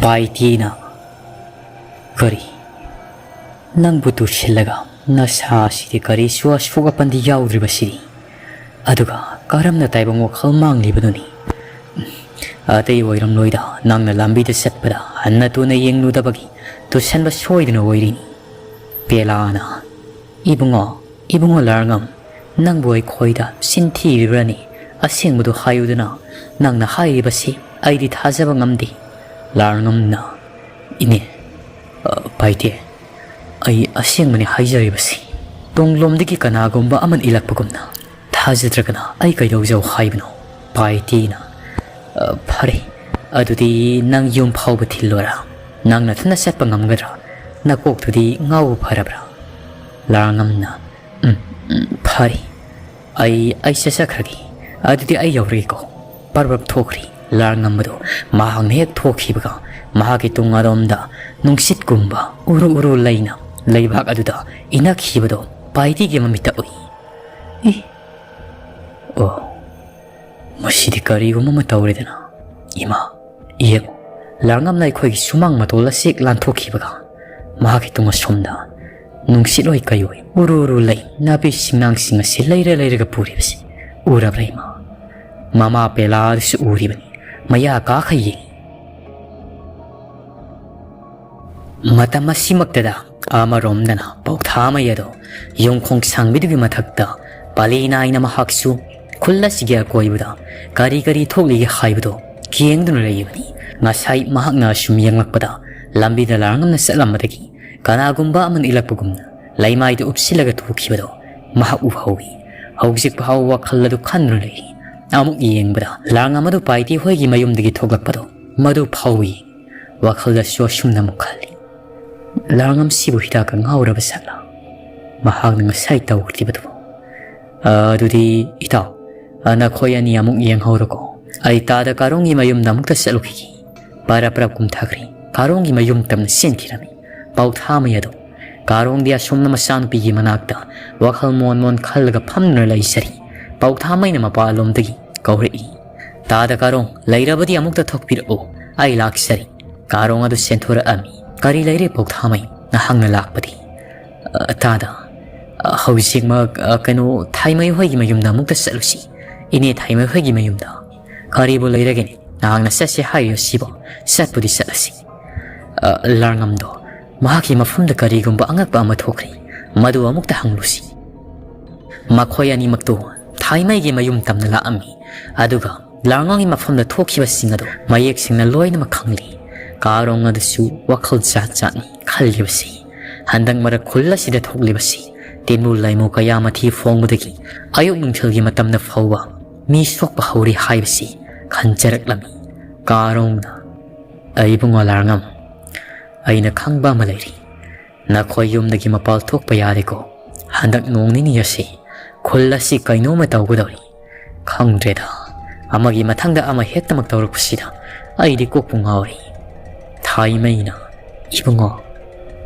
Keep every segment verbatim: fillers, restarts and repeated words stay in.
ꯄꯥꯏꯇꯤꯅ, "ꯀꯔꯤ? ꯅꯪꯕꯨ ꯇꯨꯁꯤꯜꯂꯒ ꯅꯁꯥꯁꯤꯗꯤ ꯀꯔꯤꯁꯨ ꯑꯁꯣꯛ ꯑꯄꯟꯗꯤ ꯌꯥꯎꯗ꯭ꯔꯤꯕꯁꯤꯗꯤ? ꯑꯗꯨꯒ ꯀꯔꯝꯅ ꯇꯥꯏꯕꯪ ꯋꯥꯈꯜ ꯃꯥꯡꯂꯤꯕꯗꯨꯅꯤ? ꯑꯇꯩ ꯑꯣꯏꯔꯝꯂꯣꯏꯗ, ꯅꯪꯅ ꯂꯝꯕꯤꯗ ꯆꯠꯄꯗ ꯍꯟꯅ ꯇꯨꯅ ꯌꯦꯡꯂꯨꯗꯕꯒꯤ ꯇꯨꯁꯟꯕ ꯁꯣꯏꯗꯅ ꯑꯣꯏꯔꯤꯅꯤ꯫" ꯄꯦꯂꯥꯅ, "ꯏꯕꯨꯡꯉꯣ, ꯏꯕꯨꯡꯉꯣ ꯂꯥꯔꯉꯝ, ꯅꯪꯕꯨ ꯑꯩꯈꯣꯏꯗ ꯆꯤꯟ ꯊꯤꯔꯤꯕ꯭ꯔꯅꯤ? ꯑꯁꯦꯡꯕꯗꯨ ꯍꯥꯏꯌꯨꯗꯅ, ꯅꯪꯅ ꯍꯥꯏꯔꯤꯕꯁꯤ ꯑꯩꯗꯤ ꯊꯥꯖꯕ ꯉꯝꯗꯦ꯫" ꯂꯥꯔꯉꯝꯅ, "ꯏꯅꯦ, ꯑ, ꯄꯥꯏꯇꯦ, ꯑꯩ ꯑꯁꯦꯡꯕꯅꯤ ꯍꯥꯏꯖꯔꯤꯕꯁꯤ꯫ ꯇꯨꯡꯂꯣꯝꯗꯒꯤ ꯀꯅꯥꯒꯨꯝꯕ ꯑꯃꯅ ꯏꯜꯂꯛꯄꯒꯨꯝꯅ ꯊꯥꯖꯗ꯭ꯔꯒꯅ ꯑꯩ ꯀꯩꯗꯧꯖꯧ ꯍꯥꯏꯕꯅꯣ?" ꯄꯥꯏꯇꯦꯅ, "ꯑ, ꯐꯔꯦ, ꯑꯗꯨꯗꯤ ꯅꯪ ꯌꯨꯝ ꯐꯥꯎꯕ ꯊꯤꯜꯂꯣꯔꯥ? ꯅꯪ ꯅꯊꯟꯅ ꯆꯠꯄ ꯉꯝꯒꯗ꯭ꯔꯥ? ꯅꯀꯣꯛꯇꯨꯗꯤ ꯉꯥꯎꯕ ꯐꯔꯕ꯭ꯔꯥ?" ꯂꯥꯔꯉꯝꯅ, "ꯎꯝ, ꯎꯝ, ꯐꯔꯦ꯫ ꯑꯩ, ꯑꯩ ꯆꯠꯆꯈ꯭ꯔꯒꯦ꯫ ꯑꯗꯨꯗꯤ ꯑꯩ ꯌꯧꯔꯒꯦꯀꯣ꯫" ꯄꯔꯞ ꯊꯣꯛꯈ꯭ꯔꯤ꯫ ꯂꯥꯔꯉꯝꯕꯗꯣ ꯃꯍꯥꯛꯅ ꯍꯦꯛ ꯊꯣꯛꯈꯤꯕꯒ ꯃꯍꯥꯛꯀꯤ ꯇꯨꯡ ꯑꯔꯣꯝꯗ ꯅꯨꯡꯁꯤꯠꯀꯨꯝꯕ ꯎꯔꯨ ꯎꯔꯨ ꯂꯩꯅ ꯂꯩꯕꯥꯛ ꯑꯗꯨꯗ ꯏꯅꯈꯤꯕꯗꯣ ꯄꯥꯏꯇꯤꯒꯤ ꯃꯃꯤꯠꯇ ꯎꯏ꯫ "ꯏ! ꯑꯣ, ꯃꯁꯤꯗꯤ ꯀꯔꯤꯒꯨꯝꯕ ꯑꯃ ꯇꯧꯔꯦꯗꯅ꯫ ꯏꯃꯥ, ꯌꯦꯡꯉꯨ, ꯂꯥꯔꯉꯝꯅ ꯑꯩꯈꯣꯏꯒꯤ ꯁꯨꯃꯥꯡ ꯃꯇꯣꯜ ꯑꯁꯤ ꯂꯥꯟꯊꯣꯛꯈꯤꯕꯒ ꯃꯍꯥꯛꯀꯤ ꯇꯨꯡ ꯑꯁꯣꯝꯗ ꯅꯨꯡꯁꯤꯠ ꯑꯣꯏ ꯀꯩ ꯑꯣꯏ ꯎꯔꯨ ꯎꯔꯨ ꯂꯩ ꯅꯥꯄꯤ ꯁꯤꯡꯅꯥꯡꯁꯤꯡ ꯑꯁꯤ ꯂꯩꯔ ꯂꯩꯔꯒ ꯄꯨꯔꯤꯕꯁꯤ ꯎꯔꯕ꯭ꯔꯥ ꯏꯃꯥ?" ꯃꯃꯥ ꯄꯦꯂꯥꯗꯨꯁꯨ ꯎꯔꯤꯕꯅꯤ꯫ ꯃꯌꯥ ꯀꯥꯈꯩ ꯌꯦꯡꯉꯤ꯫ ꯃꯇꯝ ꯑꯁꯤꯃꯛꯇꯗ ꯑꯃꯔꯣꯝꯗꯅ ꯄꯥꯎꯊꯥꯃꯩ ꯑꯗꯣ ꯌꯣꯡꯈꯣꯡ ꯁꯥꯡꯕꯤꯗꯨꯒꯤ ꯃꯊꯛꯇ ꯄꯥꯂꯤ ꯅꯥꯏꯅ ꯃꯍꯥꯛꯁꯨ ꯈꯨꯜ ꯑꯁꯤꯒꯤ ꯑꯀꯣꯏꯕꯗ ꯀꯔꯤ ꯀꯔꯤ ꯊꯣꯛꯂꯤꯒꯦ ꯍꯥꯏꯕꯗꯣ ꯌꯦꯡꯗꯨꯅ ꯂꯩꯕꯅꯤ꯫ ꯉꯁꯥꯏ ꯃꯍꯥꯛꯅ ꯑꯁꯨꯝ ꯌꯦꯡꯂꯛꯄꯗ ꯂꯝꯕꯤꯗ ꯂꯥꯔꯉꯝꯅ ꯆꯠꯂꯝꯕꯗꯒꯤ ꯀꯅꯥꯒꯨꯝꯕ ꯑꯃꯅ ꯏꯜꯂꯛꯄꯒꯨꯝꯅ ꯂꯩꯃꯥꯏꯗ ꯎꯞꯁꯤꯜꯂꯒ ꯊꯣꯛꯈꯤꯕꯗꯣ ꯃꯍꯥꯛ ꯎꯍꯧꯏ꯫ ꯍꯧꯖꯤꯛ ꯐꯥꯎꯕ ꯋꯥꯈꯜ ꯑꯗꯨ ꯈꯟꯗꯨꯅ ꯂꯩꯔꯤ꯫ ꯑꯃꯨꯛ ꯌꯦꯡꯕꯗ ꯂꯥꯔꯉꯝ ꯑꯗꯨ ꯄꯥꯏꯇꯤ ꯍꯣꯏꯒꯤ ꯃꯌꯨꯝꯗꯒꯤ ꯊꯣꯛꯂꯛꯄꯗꯣ ꯃꯗꯨ ꯐꯥꯎꯏ꯫ ꯋꯥꯈꯜꯗꯁꯨ ꯑꯁꯨꯝꯅ ꯑꯃꯨꯛ ꯈꯜꯂꯤ, "ꯂꯥꯔꯉꯝꯁꯤꯕꯨ ꯍꯤꯗꯥꯛꯀ ꯉꯥꯎꯔꯕ ꯁꯥꯠꯂ? ꯃꯍꯥꯛꯅ ꯉꯁꯥꯏ ꯇꯧꯈ꯭ꯔꯤꯕꯗꯨꯕꯨ?" ꯑꯗꯨꯗꯤ ꯏꯇꯥꯎ, ꯅꯈꯣꯏ ꯑꯅꯤ ꯑꯃꯨꯛ ꯌꯦꯡꯍꯧꯔꯣꯀꯣ꯫ ꯑꯩ ꯇꯥꯗ ꯀꯥꯔꯣꯡꯒꯤ ꯃꯌꯨꯝꯗ ꯑꯃꯨꯛꯇ ꯆꯠꯂꯨꯈꯤꯒꯦ꯫ ꯄꯔꯞ ꯄꯔꯞ ꯀꯨꯝꯊꯈ꯭ꯔꯤ꯫ ꯀꯥꯔꯣꯡꯒꯤ ꯃꯌꯨꯝ ꯇꯝꯅ ꯆꯦꯟꯈꯤꯔꯝꯃꯤ꯫ ꯄꯥꯎꯊꯥꯃꯩ ꯑꯗꯣ꯫ ꯀꯥꯔꯣꯡꯗꯤ ꯑꯁꯣꯝꯅ ꯃꯆꯥꯅꯨꯄꯤꯒꯤ ꯃꯅꯥꯛꯇ ꯋꯥꯈꯜ ꯃꯣꯟ ꯃꯣꯟ ꯈꯜꯂꯒ ꯐꯝꯗꯨꯅ ꯂꯩꯖꯔꯤ꯫ ꯄꯥꯎꯊꯥꯃꯩꯅ ꯃꯄꯥꯟꯂꯣꯝꯗꯒꯤ ꯀꯧꯔꯛꯏ, "ꯇꯥꯗ ꯀꯥꯔꯣꯡ, ꯂꯩꯔꯕꯗꯤ ꯑꯃꯨꯛꯇ ꯊꯣꯛꯄꯤꯔꯛꯎ, ꯑꯩ ꯂꯥꯛꯆꯔꯤ꯫" ꯀꯥꯔꯣꯡ ꯑꯗꯨ ꯆꯦꯟꯊꯣꯔꯛꯑꯝꯃꯤ꯫ "ꯀꯔꯤ ꯂꯩꯔꯦ ꯄꯧꯊꯥꯃꯩ?" ꯅꯍꯥꯛꯅ ꯂꯥꯛꯄꯗꯤ꯫ "ꯑ, ꯇꯥꯗ, ꯑ, ꯍꯧꯖꯤꯛꯃꯛ, ꯑ, ꯀꯩꯅꯣ, ꯊꯥꯏꯃꯩ ꯍꯣꯏꯒꯤ ꯃꯌꯨꯝꯗ ꯑꯃꯨꯛꯇ ꯆꯠꯂꯨꯁꯤ꯫ ꯏꯅꯦ ꯊꯥꯏꯃꯩ ꯍꯣꯏꯒꯤ ꯃꯌꯨꯝꯗ꯫ ꯀꯔꯤꯕꯨ ꯂꯩꯔꯒꯦꯅꯦ? ꯅꯍꯥꯛꯅ ꯆꯠꯁꯦ ꯍꯥꯏꯔꯤꯕꯁꯤꯕꯣ? ꯆꯠꯄꯨꯗꯤ ꯆꯠꯂꯁꯤ꯫ ꯑ, ꯂꯥꯔꯉꯝꯗꯣ, ꯃꯍꯥꯛꯀꯤ ꯃꯐꯝꯗ ꯀꯔꯤꯒꯨꯝꯕ ꯑꯉꯛꯄ ꯑꯃ ꯊꯣꯛꯈ꯭ꯔꯦ꯫ ꯃꯗꯨ ꯑꯃꯨꯛꯇ ꯍꯪꯂꯨꯁꯤ꯫" ꯃꯈꯣꯏ ꯑꯅꯤꯃꯛꯇꯨ ꯊꯥꯏꯃꯩꯒꯤ ꯃꯌꯨꯝ ꯇꯝꯅ ꯂꯥꯛꯑꯝꯃꯤ꯫ ꯑꯗꯨꯒ ꯂꯥꯔꯉꯝꯒꯤ ꯃꯐꯝꯗ ꯊꯣꯛꯈꯤꯕꯁꯤꯡ ꯑꯗꯨ ꯃꯌꯦꯛ ꯁꯦꯡꯅ ꯂꯣꯏꯅꯃꯛ ꯈꯪꯂꯤ꯫ ꯀꯥꯔꯣꯡ ꯑꯗꯨꯁꯨ ꯋꯥꯈꯜ ꯖꯥꯠ ꯖꯥꯠꯅꯤ ꯈꯜꯂꯤꯕꯁꯤ꯫ ꯍꯟꯗꯛ ꯃꯔꯛ ꯈꯨꯜ ꯑꯁꯤꯗ ꯊꯣꯛꯂꯤꯕꯁꯤ ꯇꯤꯟꯃꯨ ꯂꯥꯏꯃꯨ ꯀꯌꯥ ꯃꯊꯤ ꯐꯣꯡꯕꯗꯒꯤ ꯑꯌꯨꯛ ꯅꯨꯡꯊꯤꯜꯒꯤ ꯃꯇꯝꯗ ꯐꯥꯎꯕ ꯃꯤ ꯁꯣꯛꯄ ꯍꯧꯔꯤ ꯍꯥꯏꯕꯁꯤ ꯈꯟꯖꯔꯛꯂꯝꯃꯤ꯫ ꯀꯥꯔꯣꯡꯅ, "ꯑꯩ ꯏꯕꯨꯡꯉꯣ ꯂꯥꯔꯉꯝ, ꯑꯩꯅ ꯈꯪꯕ ꯑꯃ ꯂꯩꯔꯤ꯫ ꯅꯈꯣꯏ ꯌꯨꯝꯗꯒꯤ ꯃꯄꯥꯜ ꯊꯣꯛꯄ ꯌꯥꯔꯦꯀꯣ꯫ ꯍꯟꯗꯛ ꯅꯣꯡ ꯅꯤꯅꯤ ꯑꯁꯤ ꯈꯨꯜ ꯑꯁꯤ ꯀꯩꯅꯣꯝꯃ ꯇꯧꯒꯗꯧꯔꯤ꯫ ꯈꯪꯗ꯭ꯔꯦꯗ, ꯑꯃꯒꯤ ꯃꯊꯪꯗ ꯑꯃ ꯍꯦꯛꯇꯃꯛ ꯇꯧꯔꯛꯄꯁꯤꯗ ꯑꯩꯗꯤ ꯀꯣꯛꯄꯨ ꯉꯥꯎꯔꯤ꯫ ꯊꯥꯏꯃꯩꯅ, ꯏꯕꯨꯡꯉꯣ,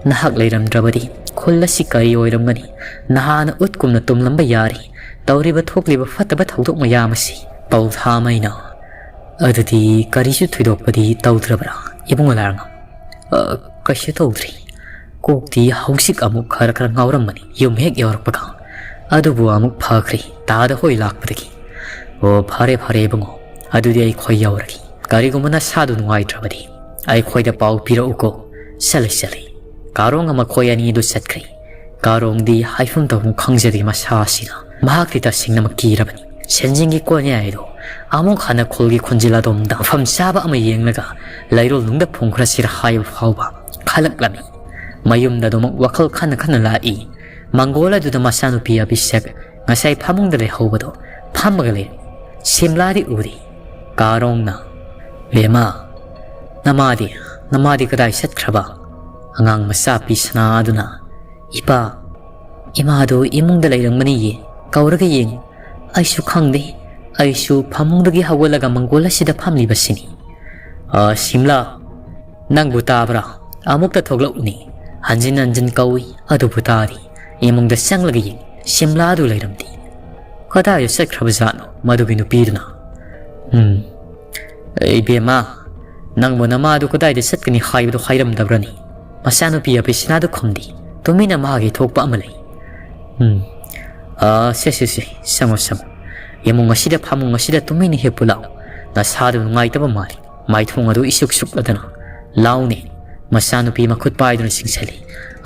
ꯅꯍꯥꯛ ꯂꯩꯔꯝꯗ꯭ꯔꯕꯗꯤ ꯈꯨꯜ ꯑꯁꯤ ꯀꯔꯤ ꯑꯣꯏꯔꯝꯒꯅꯤ? ꯅꯍꯥꯅ ꯎꯠꯀꯨꯝꯅ ꯇꯨꯝꯂꯝꯕ ꯌꯥꯔꯤ꯫ ꯇꯧꯔꯤꯕ ꯊꯣꯛꯂꯤꯕ ꯐꯠꯇꯕ ꯊꯧꯗꯣꯛ ꯃꯌꯥꯝ ꯑꯁꯤ꯫" ꯄꯧꯊꯥꯃꯩꯅ, "ꯑꯗꯨꯗꯤ ꯀꯔꯤꯁꯨ ꯊꯣꯏꯗꯣꯛꯄꯗꯤ ꯇꯧꯗ꯭ꯔꯕ꯭ꯔꯥ, ꯏꯕꯨꯡꯉꯣ ꯂꯥꯔꯉꯝ?" "ꯑ, ꯀꯩꯁꯨ ꯇꯧꯗ꯭ꯔꯤ꯫ ꯀꯣꯛꯇꯤ ꯍꯧꯖꯤꯛ ꯑꯃꯨꯛ ꯈꯔ ꯈꯔ ꯉꯥꯎꯔꯝꯕꯅꯤ ꯌꯨꯝ ꯍꯦꯛ ꯌꯧꯔꯛꯄꯒ꯫ ꯑꯗꯨꯕꯨ ꯑꯃꯨꯛ ꯐꯈ꯭ꯔꯦ ꯇꯥꯗ ꯍꯣꯏ ꯂꯥꯛꯄꯗꯒꯤ꯫" "ꯑꯣ, ꯐꯔꯦ ꯐꯔꯦ ꯏꯕꯨꯡꯉꯣ, ꯑꯗꯨꯗꯤ ꯑꯩꯈꯣꯏ ꯌꯧꯔꯒꯦ꯫ ꯀꯔꯤꯒꯨꯝꯕ ꯅꯁꯥꯗꯨ ꯅꯨꯡꯉꯥꯏꯇ꯭ꯔꯕꯗꯤ ꯑꯩꯈꯣꯏꯗ ꯄꯥꯎ ꯄꯤꯔꯛꯎꯀꯣ꯫" ꯆꯠꯂꯦ, ꯆꯠꯂꯦ꯫ ꯀꯥꯔꯣꯡꯒ ꯃꯈꯣꯏ ꯑꯅꯤꯗꯨ ꯆꯠꯈ꯭ꯔꯦ꯫ ꯀꯥꯔꯣꯡꯗꯤ ꯍꯥꯏꯐꯝ ꯇꯧꯐꯝ ꯈꯪꯖꯗꯦ ꯃꯁꯥ ꯑꯁꯤꯗ꯫ ꯃꯍꯥꯛꯇꯤ ꯇꯁꯦꯡꯅꯃꯛ ꯀꯤꯔꯕꯅꯤ꯫ ꯁꯦꯟꯖꯦꯡꯒꯤ ꯀꯣꯟꯌꯥꯏꯗꯣ ꯑꯃꯨꯛ ꯍꯟꯅ ꯈꯨꯜꯒꯤ ꯈꯨꯟꯖꯤꯜ ꯑꯗꯣꯝꯗ ꯃꯐꯝ ꯆꯥꯕ ꯑꯃ ꯌꯦꯡꯂꯒ ꯂꯩꯔꯣꯜ ꯅꯨꯡꯗ ꯐꯨꯝꯈ꯭ꯔꯁꯤꯔ ꯍꯥꯏꯕ ꯐꯥꯎꯕ ꯈꯜꯂꯛꯂꯝꯃꯤ꯫ ꯃꯌꯨꯝꯗ ꯑꯗꯨꯃꯛ ꯋꯥꯈꯜ ꯈꯟꯅ ꯈꯟꯅ ꯂꯥꯛꯏ꯫ ꯃꯪꯒꯣꯜ ꯑꯗꯨꯗ ꯃꯆꯥꯅꯨꯄꯤ ꯑꯕꯤꯁꯦꯛ ꯉꯁꯥꯏ ꯐꯃꯨꯡꯗ ꯂꯩꯍꯧꯕꯗꯣ ꯐꯝꯃꯒ ꯂꯩꯔꯝꯃꯤ꯫ ꯁꯤꯝꯂꯥꯗꯤ ꯎꯔꯤ꯫ ꯀꯥꯔꯣꯡꯅ, "ꯕꯦꯝꯃ, ꯅꯃꯥꯗꯤ, ꯅꯃꯥꯗꯤ ꯀꯗꯥꯏ ꯆꯠꯈ꯭ꯔꯕ?" ꯑꯉꯥꯡ ꯃꯆꯥ ꯄꯤ ꯁꯅꯥ ꯑꯗꯨꯅ, "ꯏꯄꯥ, ꯏꯃꯥꯗꯨ ꯏꯃꯨꯡꯗ ꯂꯩꯔꯝꯒꯅꯤꯌꯦ, ꯀꯧꯔꯒ ꯌꯦꯡꯉꯨ꯫" "ꯑꯩꯁꯨ ꯈꯪꯗꯦ, ꯑꯩꯁꯨ ꯐꯃꯨꯡꯗꯒꯤ ꯍꯧꯒꯠꯂꯒ ꯃꯪꯒꯣꯜ ꯑꯁꯤꯗ ꯐꯝꯂꯤꯕꯁꯤꯅꯤ꯫" "ꯑ, ꯁꯤꯝꯂꯥ, ꯅꯪꯕꯨ ꯇꯥꯕ꯭ꯔꯥ? ꯑꯃꯨꯛꯇ ꯊꯣꯛꯂꯛꯎꯅꯦ꯫" ꯍꯟꯖꯤꯟ ꯍꯟꯖꯤꯟ ꯀꯧꯏ, ꯑꯗꯨꯕꯨ ꯇꯥꯗꯦ꯫ ꯏꯃꯨꯡꯗ ꯆꯪꯂꯒ ꯌꯦꯡꯏ, ꯁꯤꯝꯂꯥꯗꯨ ꯂꯩꯔꯝꯗꯦ꯫ ꯀꯗꯥꯏꯗ ꯆꯠꯈ꯭ꯔꯕꯖꯥꯠꯅꯣ ꯃꯗꯨꯒꯤ ꯅꯨꯄꯤꯗꯨꯅ? ꯎꯝ, ꯏꯕꯦꯝꯃ, "ꯅꯪꯕꯨ ꯅꯃꯥꯗꯨ ꯀꯗꯥꯏꯗ ꯆꯠꯀꯅꯤ ꯍꯥꯏꯕꯗꯨ ꯍꯥꯏꯔꯝꯗꯕ꯭ꯔꯅꯤ?" ꯃꯆꯥꯅꯨꯄꯤ ꯑꯕꯤꯁꯅꯥꯗꯨ ꯈꯨꯝꯗꯤ꯫ ꯇꯨꯃꯤꯟꯅ ꯃꯍꯥꯛꯀꯤ ꯊꯣꯛꯄ ꯑꯃ ꯂꯩ꯫ "ꯎꯝ, ꯑꯥ, ꯁꯦ, ꯁꯦ, ꯁꯦ, ꯁꯪꯉꯣ, ꯁꯪꯉꯣ꯫ ꯌꯦꯡꯉꯨ, ꯉꯁꯤꯗ ꯐꯃꯨꯡ ꯑꯁꯤꯗ ꯇꯨꯃꯤꯟꯅ ꯍꯤꯞꯄꯨ ꯂꯥꯎ꯫ ꯅꯁꯥꯗꯨ ꯅꯨꯡꯉꯥꯏꯇꯕ ꯃꯥꯜꯂꯤ꯫ ꯃꯥꯏꯊꯣꯡ ꯑꯗꯨ ꯏꯁꯨꯛ ꯁꯨꯛꯂꯗꯅ꯫ ꯂꯥꯎꯅꯦ꯫" ꯃꯆꯥꯅꯨꯄꯤ ꯃꯈꯨꯠ ꯄꯥꯏꯗꯨꯅ ꯆꯤꯡꯁꯤꯜꯂꯤ꯫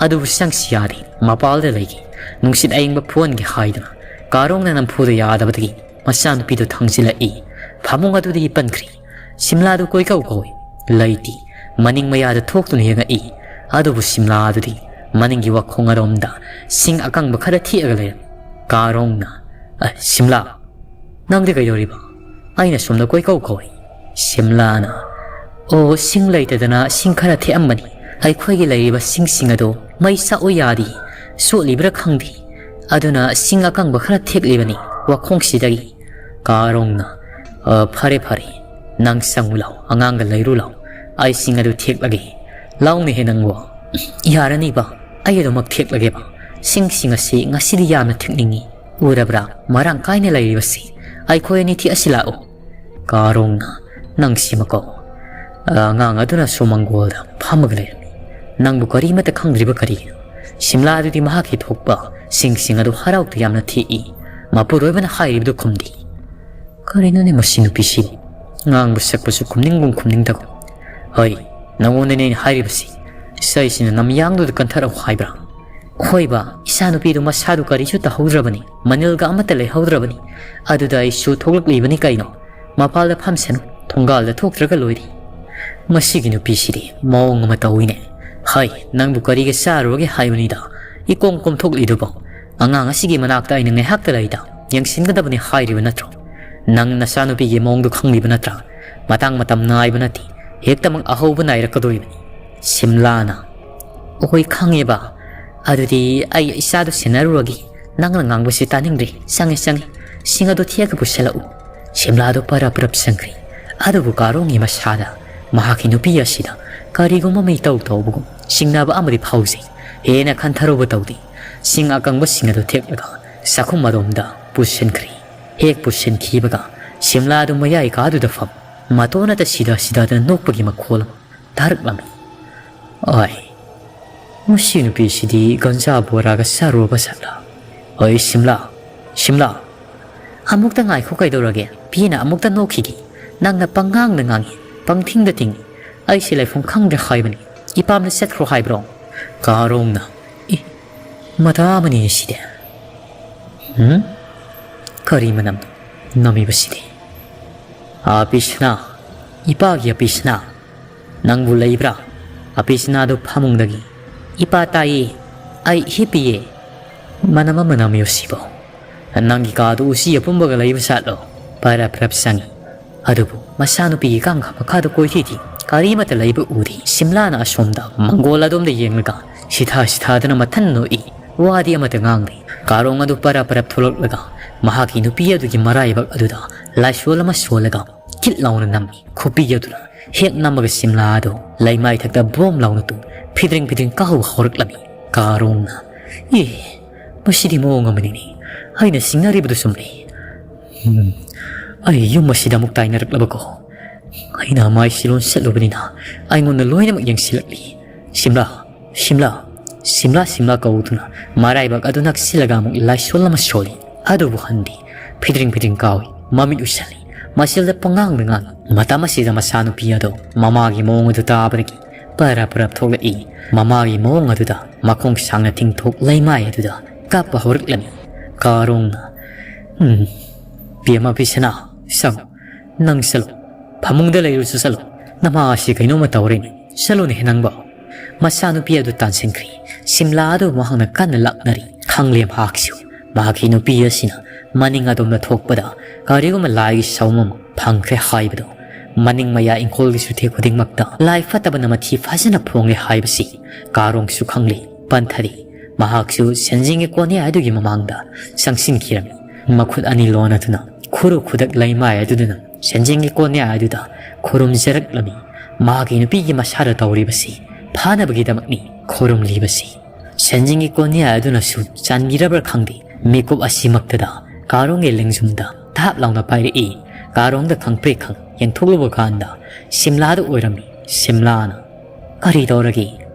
ꯑꯗꯨꯕꯨ ꯆꯪꯁꯤ ꯌꯥꯗꯦ꯫ ꯃꯄꯥꯜꯗ ꯂꯩꯒꯦ꯫ ꯅꯨꯡꯁꯤꯠ ꯑꯌꯤꯡꯕ ꯐꯨꯍꯟꯒꯦ ꯍꯥꯏꯗꯨꯅ ꯀꯥꯔꯣꯡꯅ ꯅꯝꯐꯨꯗ ꯌꯥꯗꯕꯗꯒꯤ ꯃꯆꯥꯅꯨꯄꯤꯗꯨ ꯊꯥꯡꯖꯤꯜꯂꯛꯏ꯫ ꯐꯃꯨꯡ ꯑꯗꯨꯗꯒꯤ ꯄꯟꯈ꯭ꯔꯤ꯫ ꯁꯤꯝꯂꯥꯗꯨ ꯀꯣꯏꯀꯧ ꯀꯧꯏ꯫ ꯂꯩꯇꯦ꯫ ꯃꯅꯤꯡ ꯃꯌꯥꯗ ꯊꯣꯛꯇꯨꯅ ꯌꯦꯡꯉꯛꯏ꯫ ꯑꯗꯨꯕꯨ ꯁꯤꯝꯂꯥ ꯑꯗꯨꯗꯤ ꯃꯅꯤꯡꯒꯤ ꯋꯥꯈꯣꯡ ꯑꯔꯣꯝꯗ ꯁꯤꯡ ꯑꯀꯪꯕ ꯈꯔ ꯊꯦꯛꯑꯒ ꯂꯩꯔꯝꯃꯤ꯫ ꯀꯥꯔꯣꯡꯅ, "ꯑ, ꯁꯤꯝꯂꯥ, ꯅꯪꯗꯤ ꯀꯩꯗꯧꯔꯤꯕ? ꯑꯩꯅ ꯁꯣꯝꯗ ꯀꯣꯏꯀꯧ ꯀꯧꯏ꯫" ꯁꯤꯝꯂꯥꯅ, "ꯑꯣ, ꯁꯤꯡ ꯂꯩꯇꯗꯅ ꯁꯤꯡ ꯈꯔ ꯊꯦꯛꯑꯝꯕꯅꯤ꯫ ꯑꯩꯈꯣꯏꯒꯤ ꯂꯩꯔꯤꯕ ꯁꯤꯡꯁꯤꯡ ꯑꯗꯣ ꯃꯩ ꯆꯥꯛꯎ ꯌꯥꯗꯦ꯫ ꯆꯣꯠꯂꯤꯕ꯭ꯔꯥ ꯈꯪꯗꯦ꯫ ꯑꯗꯨꯅ ꯁꯤꯡ ꯑꯀꯪꯕ ꯈꯔ ꯊꯦꯛꯂꯤꯕꯅꯤ ꯋꯥꯈꯣꯡꯁꯤꯗꯒꯤ꯫" ꯀꯥꯔꯣꯡꯅ, "ꯑ, ꯐꯔꯦ, ꯐꯔꯦ꯫ ꯅꯪ ꯆꯪꯉꯨ ꯂꯥꯎ, ꯑꯉꯥꯡꯒ ꯂꯩꯔꯨ ꯂꯥꯎ꯫ ꯑꯩ ꯁꯤꯡ ꯑꯗꯨ ꯊꯦꯛꯂꯒꯦ꯫ ꯂꯥꯎꯅꯦꯍꯦ ꯅꯪꯕꯣ꯫" "ꯌꯥꯔꯅꯤꯕ, ꯑꯩ ꯑꯗꯨꯃꯛ ꯊꯦꯛꯂꯒꯦꯕ꯫ ꯁꯤꯡꯁꯤꯡ ꯑꯁꯤ ꯉꯁꯤꯗꯤ ꯌꯥꯝꯅ ꯊꯦꯛꯅꯤꯡꯉꯤ꯫ ꯎꯔꯕ꯭ꯔꯥ? ꯃꯔꯥꯡ ꯀꯥꯏꯅ ꯂꯩꯔꯤꯕꯁꯤ꯫ ꯑꯩꯈꯣꯏ ꯑꯅꯤ ꯊꯦꯛꯑꯁꯤ ꯂꯥꯛꯎ꯫" ꯀꯥꯔꯣꯡꯅ, "ꯅꯪ ꯁꯤꯃꯀꯣ꯫" ꯑꯉꯥꯡ ꯑꯗꯨꯅ ꯁꯣꯃꯪꯒꯣꯜꯗ ꯐꯝꯃꯒ ꯂꯩꯔꯝꯃꯤ꯫ "ꯅꯪꯕꯨ ꯀꯔꯤꯃꯠꯇ ꯈꯪꯗ꯭ꯔꯤꯕ ꯀꯔꯤꯒꯤꯅꯣ?" ꯁꯤꯝꯂꯥ ꯑꯗꯨꯗꯤ ꯃꯍꯥꯛꯀꯤ ꯊꯣꯛꯄ ꯁꯤꯡꯁꯤꯡ ꯑꯗꯨ ꯍꯔꯥꯎ ꯇꯌꯥꯝꯅ ꯊꯦꯛꯏ꯫ ꯃꯄꯨꯔꯣꯏꯕꯅ ꯍꯥꯏꯔꯤꯕꯗꯨ ꯈꯨꯝꯗꯦ꯫ "ꯀꯔꯤꯅꯣꯅꯦ ꯃꯁꯤ ꯅꯨꯄꯤꯁꯤꯕꯨ? ꯉꯥꯡꯕ ꯁꯛꯄꯁꯨ ꯈꯨꯝꯅꯤꯡꯒꯨꯝ ꯈꯨꯝꯅꯤꯡꯗꯒꯨꯝ꯫ ꯍꯣꯏ, ꯅꯉꯣꯟꯗꯅꯦ ꯑꯩꯅ ꯍꯥꯏꯔꯤꯕꯁꯤ꯫ ꯏꯁꯩꯁꯤꯅ ꯅꯝꯌꯥꯡꯗꯨꯗ ꯀꯟꯊꯔꯛꯎ ꯍꯥꯏꯕ꯭ꯔꯥ?" "ꯍꯣꯏꯕ, ꯏꯆꯥꯅꯨꯄꯤꯗꯨ ꯃꯁꯥꯗꯨ ꯀꯔꯤꯁꯨ ꯇꯧꯍꯧꯗ꯭ꯔꯕꯅꯤ, ꯃꯅꯤꯜꯒ ꯑꯃꯠꯇ ꯂꯩꯍꯧꯗ꯭ꯔꯕꯅꯤ꯫ ꯑꯗꯨꯗ ꯑꯩꯁꯨ ꯊꯣꯛꯂꯛꯂꯤꯕꯅꯤ ꯀꯩꯅꯣ꯫ ꯃꯄꯥꯜꯗ ꯐꯝꯁꯅꯨ, ꯊꯣꯡꯒꯥꯜꯗ ꯊꯣꯛꯇ꯭ꯔꯒ ꯂꯣꯏꯔꯦ꯫" "ꯃꯁꯤꯒꯤ ꯅꯨꯄꯤꯁꯤꯗꯤ ꯃꯑꯣꯡ ꯑꯃ ꯇꯧꯏꯅꯦ꯫ ꯍꯥꯏ, ꯅꯪꯕꯨ ꯀꯔꯤꯒ ꯆꯥꯔꯨꯔꯒꯦ ꯍꯥꯏꯕꯅꯤꯗ, ꯏꯀꯣꯝ ꯀꯣꯝꯊꯣꯛꯂꯤꯗꯨꯕꯣ? ꯑꯉꯥꯡ ꯑꯁꯤꯒꯤ ꯃꯅꯥꯛꯇ ꯑꯩꯅ ꯉꯥꯏꯍꯥꯛꯇ ꯂꯩꯗ ꯌꯦꯡꯁꯤꯟꯒꯗꯕꯅꯤ ꯍꯥꯏꯔꯤꯕ ꯅꯠꯇ꯭ꯔꯣ? ꯅꯪ ꯅꯆꯥꯅꯨꯄꯤꯒꯤ ꯃꯑꯣꯡꯗꯨ ꯈꯪꯂꯤꯕ ꯅꯠꯇ꯭ꯔꯥ? ꯃꯇꯥꯡ ꯃꯇꯝ ꯅꯥꯏꯕ ꯅꯠꯇꯦ, ꯍꯦꯛꯇꯃꯛ ꯑꯍꯧꯕ ꯅꯥꯏꯔꯛꯀꯗꯣꯔꯤꯕꯅꯤ꯫" ꯁꯤꯝꯂꯥꯅ, "ꯑꯣꯍꯣꯏ, ꯈꯪꯉꯦꯕ꯫ ꯑꯗꯨꯗꯤ ꯑꯩ ꯏꯆꯥꯗꯨ ꯁꯦꯟꯅꯔꯨꯔꯒꯦ꯫ ꯅꯪꯅ ꯉꯥꯡꯕꯁꯤ ꯇꯥꯅꯤꯡꯗ꯭ꯔꯦ꯫ ꯆꯪꯉꯦ, ꯆꯪꯉꯦ꯫ ꯁꯤꯡ ꯑꯗꯨ ꯊꯦꯛꯑꯒ ꯄꯨꯁꯤꯜꯂꯛꯎ꯫" ꯁꯤꯝꯂꯥꯗꯨ ꯄꯔꯞ ꯄꯔꯞ ꯆꯪꯈ꯭ꯔꯦ꯫ ꯑꯗꯨꯕꯨ ꯀꯥꯔꯣꯡꯒꯤ ꯃꯁꯥꯗ ꯃꯍꯥꯛꯀꯤ ꯅꯨꯄꯤ ꯑꯁꯤꯗ ꯀꯔꯤꯒꯨꯝꯕ ꯑꯃ ꯏꯇꯧ ꯇꯧꯕꯒꯨꯝ ꯆꯤꯡꯅꯕ ꯑꯃꯗꯤ ꯐꯥꯎꯖꯩ꯫ ꯍꯦꯟꯅ ꯈꯟꯊꯔꯨꯕ ꯇꯧꯗꯦ꯫ ꯁꯤꯡ ꯑꯀꯪꯕꯁꯤꯡ ꯑꯗꯨ ꯊꯦꯛꯂꯒ ꯆꯥꯛꯈꯨꯝ ꯑꯗꯣꯝꯗ ꯄꯨꯁꯤꯟꯈ꯭ꯔꯦ꯫ ꯍꯦꯛ ꯄꯨꯁꯤꯟꯈꯤꯕꯒ ꯁꯤꯝꯂꯥ ꯑꯗꯨ ꯃꯌꯥꯏ ꯀꯥꯗꯨꯗ ꯐꯝ ꯃꯇꯣꯟ ꯑꯗ ꯁꯤꯗ ꯁꯤꯗꯗꯅ ꯅꯣꯛꯄꯒꯤ ꯃꯈꯣꯜ ꯑꯃ ꯇꯥꯔꯛꯂꯝꯃꯤ꯫ ꯑꯣꯏ, ꯃꯁꯤ ꯅꯨꯄꯤꯁꯤꯗꯤ ꯒꯟꯖꯥ ꯕꯣꯔꯥꯒ ꯆꯥꯔꯨꯔꯕ ꯖꯥꯠꯂꯥ? ꯑꯣꯏ ꯁꯤꯝꯂꯥ, ꯁꯤꯝꯂꯥ, ꯑꯃꯨꯛꯇ ꯉꯥꯏꯈꯣ, ꯀꯩꯗꯧꯔꯒꯦ? ꯄꯤꯅ ꯑꯃꯨꯛꯇ ꯅꯣꯛꯈꯤꯒꯦ꯫ ꯅꯪꯅ ꯄꯪꯉꯥꯡꯗ ꯉꯥꯡꯉꯤ, ꯄꯪꯊꯤꯡꯗ ꯊꯤꯡꯉꯤ꯫ ꯑꯩꯁꯦ ꯂꯩꯐꯝ ꯈꯪꯗ꯭ꯔꯦ ꯍꯥꯏꯕꯅꯤ꯫ ꯏꯄꯥꯝꯗ ꯆꯠꯈ꯭ꯔꯣ ꯍꯥꯏꯕ꯭ꯔꯣ? ꯀꯥꯔꯣꯡꯅ, ꯏ, ꯃꯇꯥ ꯑꯃꯅꯤ ꯁꯤꯗꯤ꯫ ꯎꯝ? ꯀꯔꯤ ꯃꯅꯝ ꯅꯝꯃꯤꯕꯁꯤꯗꯤ? ꯑꯄꯤꯁꯅꯥ, ꯏꯄꯥꯒꯤ ꯑꯄꯤꯁꯅꯥ, ꯅꯪꯕꯨ ꯂꯩꯕ꯭ꯔꯥ? ꯑꯄꯤꯁꯅꯥꯗꯨ ꯐꯃꯨꯡꯗꯒꯤ, ꯏꯄꯥ ꯇꯥꯏꯌꯦ, ꯑꯩ ꯍꯤꯞꯄꯤꯌꯦ꯫ ꯃꯅꯝ ꯑꯃ ꯅꯝꯃꯤꯕꯁꯤꯕꯨ꯫ ꯅꯪꯒꯤ ꯀꯥꯗꯨ ꯎꯆꯤ ꯑꯄꯨꯝꯕꯒ ꯂꯩꯕ ꯁꯥꯠꯂꯣ꯫ ꯄꯔꯞ ꯄꯔꯞ ꯆꯪꯉꯤ꯫ ꯑꯗꯨꯕꯨ ꯃꯆꯥꯅꯨꯄꯤꯒꯤ ꯀꯥꯡꯈꯥ ꯃꯈꯥꯗ ꯀꯣꯏꯊꯤ ꯊꯤ꯫ ꯀꯔꯤꯃꯠꯇ ꯂꯩꯕ ꯎꯗꯦ꯫ ꯁꯤꯝꯂꯥꯅ ꯑꯁꯣꯝꯗ ꯃꯪꯒꯣꯜ ꯑꯗꯣꯝꯗ ꯌꯦꯡꯂꯒ ꯁꯤꯊꯥ ꯁꯤꯊꯥꯗꯅ ꯃꯊꯟ ꯅꯣꯛꯏ꯫ ꯋꯥꯗꯤ ꯑꯃꯠꯇ ꯉꯥꯡꯗꯦ꯫ ꯀꯥꯔꯣꯡ ꯑꯗꯨ ꯄꯔꯞ ꯄꯔꯞ ꯊꯣꯛꯂꯛꯂꯒ ꯃꯍꯥꯛꯀꯤ ꯅꯨꯄꯤ ꯑꯗꯨꯒꯤ ꯃꯔꯥꯏꯕꯛ ꯑꯗꯨꯗ ꯂꯥꯏꯁꯣꯜ ꯑꯃ ꯁꯣꯜꯂꯒ ꯀꯤꯠ ꯂꯥꯎꯅ ꯅꯝꯃꯤ꯫ ꯈꯨꯄꯤ ꯑꯗꯨꯅ ꯍꯦꯛ ꯅꯝꯃꯒ ꯁꯤꯝꯂꯥ ꯑꯗꯨ ꯂꯩꯃꯥꯏꯊꯛꯇ ꯕꯣꯝ ꯂꯥꯎꯅ ꯇꯨ ꯐꯤꯗ꯭ꯔꯤꯡ ꯐꯤꯗ꯭ꯔꯤꯡ ꯀꯥꯍꯧꯕ ꯍꯧꯔꯛꯂꯝꯃꯤ꯫ ꯀꯥꯔꯣꯡꯅ, "ꯑꯦ, ꯃꯁꯤꯗꯤ ꯃꯑꯣꯡ ꯑꯃꯅꯤꯅꯦ꯫ ꯑꯩꯅ ꯆꯤꯡꯅꯔꯤꯕꯗꯨ ꯆꯨꯝꯂꯦ꯫ ꯎꯝ, ꯑꯩ ꯌꯨꯝ ꯑꯁꯤꯗ ꯑꯃꯨꯛ ꯇꯥꯏꯅꯔꯛꯂꯕꯀꯣ꯫ ꯑꯩꯅ ꯃꯥꯏꯁꯤ ꯂꯣꯟꯁꯤꯜꯂꯨꯕꯅꯤꯅ ꯑꯩꯉꯣꯟꯗ ꯂꯣꯏꯅꯃꯛ ꯌꯦꯡꯁꯤꯜꯂꯛꯂꯤ꯫ ꯁꯤꯝꯂꯥ, ꯁꯤꯝꯂꯥ, ꯁꯤꯝꯂꯥ, ꯁꯤꯝꯂꯥ" ꯀꯧꯗꯨꯅ ꯃꯔꯥꯏꯕꯛ ꯑꯗꯨ ꯅꯛꯁꯤꯜꯂꯒ ꯑꯃꯨꯛ ꯂꯥꯏꯁꯣꯜ ꯑꯃ ꯁꯣꯜꯂꯤ꯫ ꯑꯗꯨꯕꯨ ꯍꯟꯗꯦ꯫ ꯐꯤꯗ꯭ꯔꯤꯡ ꯐꯤꯗ꯭ꯔꯤꯡ ꯀꯥꯎꯏ꯫ ꯃꯃꯤꯠ ꯎꯏꯁꯤꯜꯂꯤ꯫ ꯃꯁꯤꯗ ꯄꯉꯥꯡꯗ ꯉꯥꯡꯏ꯫ ꯃꯇꯝ ꯑꯁꯤꯗ ꯃꯆꯥꯅꯨꯄꯤ ꯑꯗꯨ ꯃꯃꯥꯒꯤ ꯃꯑꯣꯡ ꯑꯗꯨ ꯇꯥꯕꯗꯒꯤ ꯄꯔꯞ ꯄꯔꯞ ꯊꯣꯛꯂꯛꯏ꯫ ꯃꯃꯥꯒꯤ ꯃꯑꯣꯡ ꯑꯗꯨꯗ ꯃꯈꯣꯡ ꯁꯥꯡꯅ ꯇꯤꯡꯊꯣꯛ ꯂꯩꯃꯥꯏ ꯑꯗꯨꯗ ꯀꯥꯞꯄ ꯍꯧꯔꯛꯂꯝꯃꯤ꯫ ꯀꯥꯔꯣꯡꯅ, "ꯎꯝ, ꯄꯦꯝꯃ ꯄꯤꯁꯅꯥ, ꯁꯪ, ꯅꯪ ꯆꯠꯂꯣ꯫ ꯐꯃꯨꯡꯗ ꯂꯩꯔꯨꯁꯨ ꯆꯠꯂꯣ꯫ ꯅꯃꯥ ꯑꯁꯤ ꯀꯩꯅꯣꯝꯃ ꯇꯧꯔꯦꯅꯦ꯫ ꯆꯠꯂꯨꯅꯦ ꯅꯪꯕꯣ"꯫ ꯃꯆꯥꯅꯨꯄꯤ ꯑꯗꯨ ꯇꯥꯟꯁꯤꯟꯈ꯭ꯔꯦ꯫ ꯁꯤꯝꯂꯥ ꯑꯗꯨ ꯃꯍꯥꯛꯅ ꯀꯟꯅ ꯂꯥꯛꯅꯔꯤ꯫ ꯈꯪꯂꯦ ꯃꯍꯥꯛꯁꯨ꯫ ꯃꯍꯥꯛꯀꯤ ꯅꯨꯄꯤ ꯑꯁꯤꯅ ꯃꯅꯤꯡ ꯑꯗꯣꯝꯗ ꯊꯣꯛꯄꯗ ꯀꯔꯤꯒꯨꯝꯕ ꯂꯥꯏꯒꯤ ꯁꯑꯣꯝ ꯑꯃ ꯐꯪꯈ꯭ꯔꯦ ꯍꯥꯏꯕꯗꯣ꯫ ꯃꯅꯤꯡ ꯃꯌꯥ ꯏꯪꯈꯣꯜꯒꯤ ꯆꯨꯊꯦ ꯈꯨꯗꯤꯡꯃꯛꯇ ꯂꯥꯏ ꯐꯠꯇꯕꯅ ꯃꯊꯤ ꯐꯖꯅ ꯐꯣꯡꯂꯦ ꯍꯥꯏꯕꯁꯤ ꯀꯥꯔꯣꯡꯁꯨ ꯈꯪꯂꯦ꯫ ꯄꯟꯊꯔꯤ꯫ ꯃꯍꯥꯛꯁꯨ ꯁꯦꯟꯖꯦꯡꯒꯤ ꯀꯣꯅꯦ ꯑꯗꯨꯒꯤ ꯃꯃꯥꯡꯗ ꯆꯪꯁꯤꯟꯈꯤꯔꯝꯃꯤ꯫ ꯃꯈꯨꯠ ꯑꯅꯤ ꯂꯣꯟꯅꯗꯨꯅ ꯈꯨꯔꯨ ꯈꯨꯗꯛ ꯂꯩꯃꯥꯏ ꯑꯗꯨꯗꯅ ꯁꯦꯟꯖꯦꯡꯒꯤ ꯀꯣꯅꯦ ꯑꯗꯨꯗ ꯈꯨꯔꯨꯝꯖꯔꯛꯂꯝꯃꯤ꯫ ꯃꯍꯥꯛꯀꯤ ꯅꯨꯄꯤꯒꯤ ꯃꯁꯥꯗ ꯇꯧꯔꯤꯕꯁꯤ ꯐꯥꯅꯕꯒꯤꯗꯃꯛꯅꯤ ꯈꯨꯔꯨꯝꯂꯤꯕꯁꯤ꯫ ꯁꯦꯟꯖꯦꯡꯒꯤ ꯀꯣꯅꯦ ꯑꯗꯨꯅꯁꯨ ꯆꯥꯟꯕꯤꯔꯕ꯭ꯔꯥ ꯈꯪꯗꯦ, ꯃꯤꯀꯨꯞ ꯑꯁꯤꯃꯛꯇꯗ ꯀꯥꯔꯣꯡꯒꯤ ꯂꯦꯡꯖꯨꯝꯗ ꯊꯥꯞ ꯂꯥꯎꯅ ꯄꯥꯏꯔꯛꯏ꯫ ꯀꯥꯔꯣꯡꯗ ꯈꯪꯄ꯭ꯔꯦꯛ ꯈꯪ ꯌꯦꯡꯊꯣꯛꯂꯨꯕ ꯀꯥꯟꯗ ꯁꯤꯝꯂꯥꯗ ꯑꯣꯏꯔꯝꯃꯤ꯫ ꯁꯤꯝꯂꯥꯅ, "ꯀꯔꯤ ꯇꯧꯔꯒꯦ?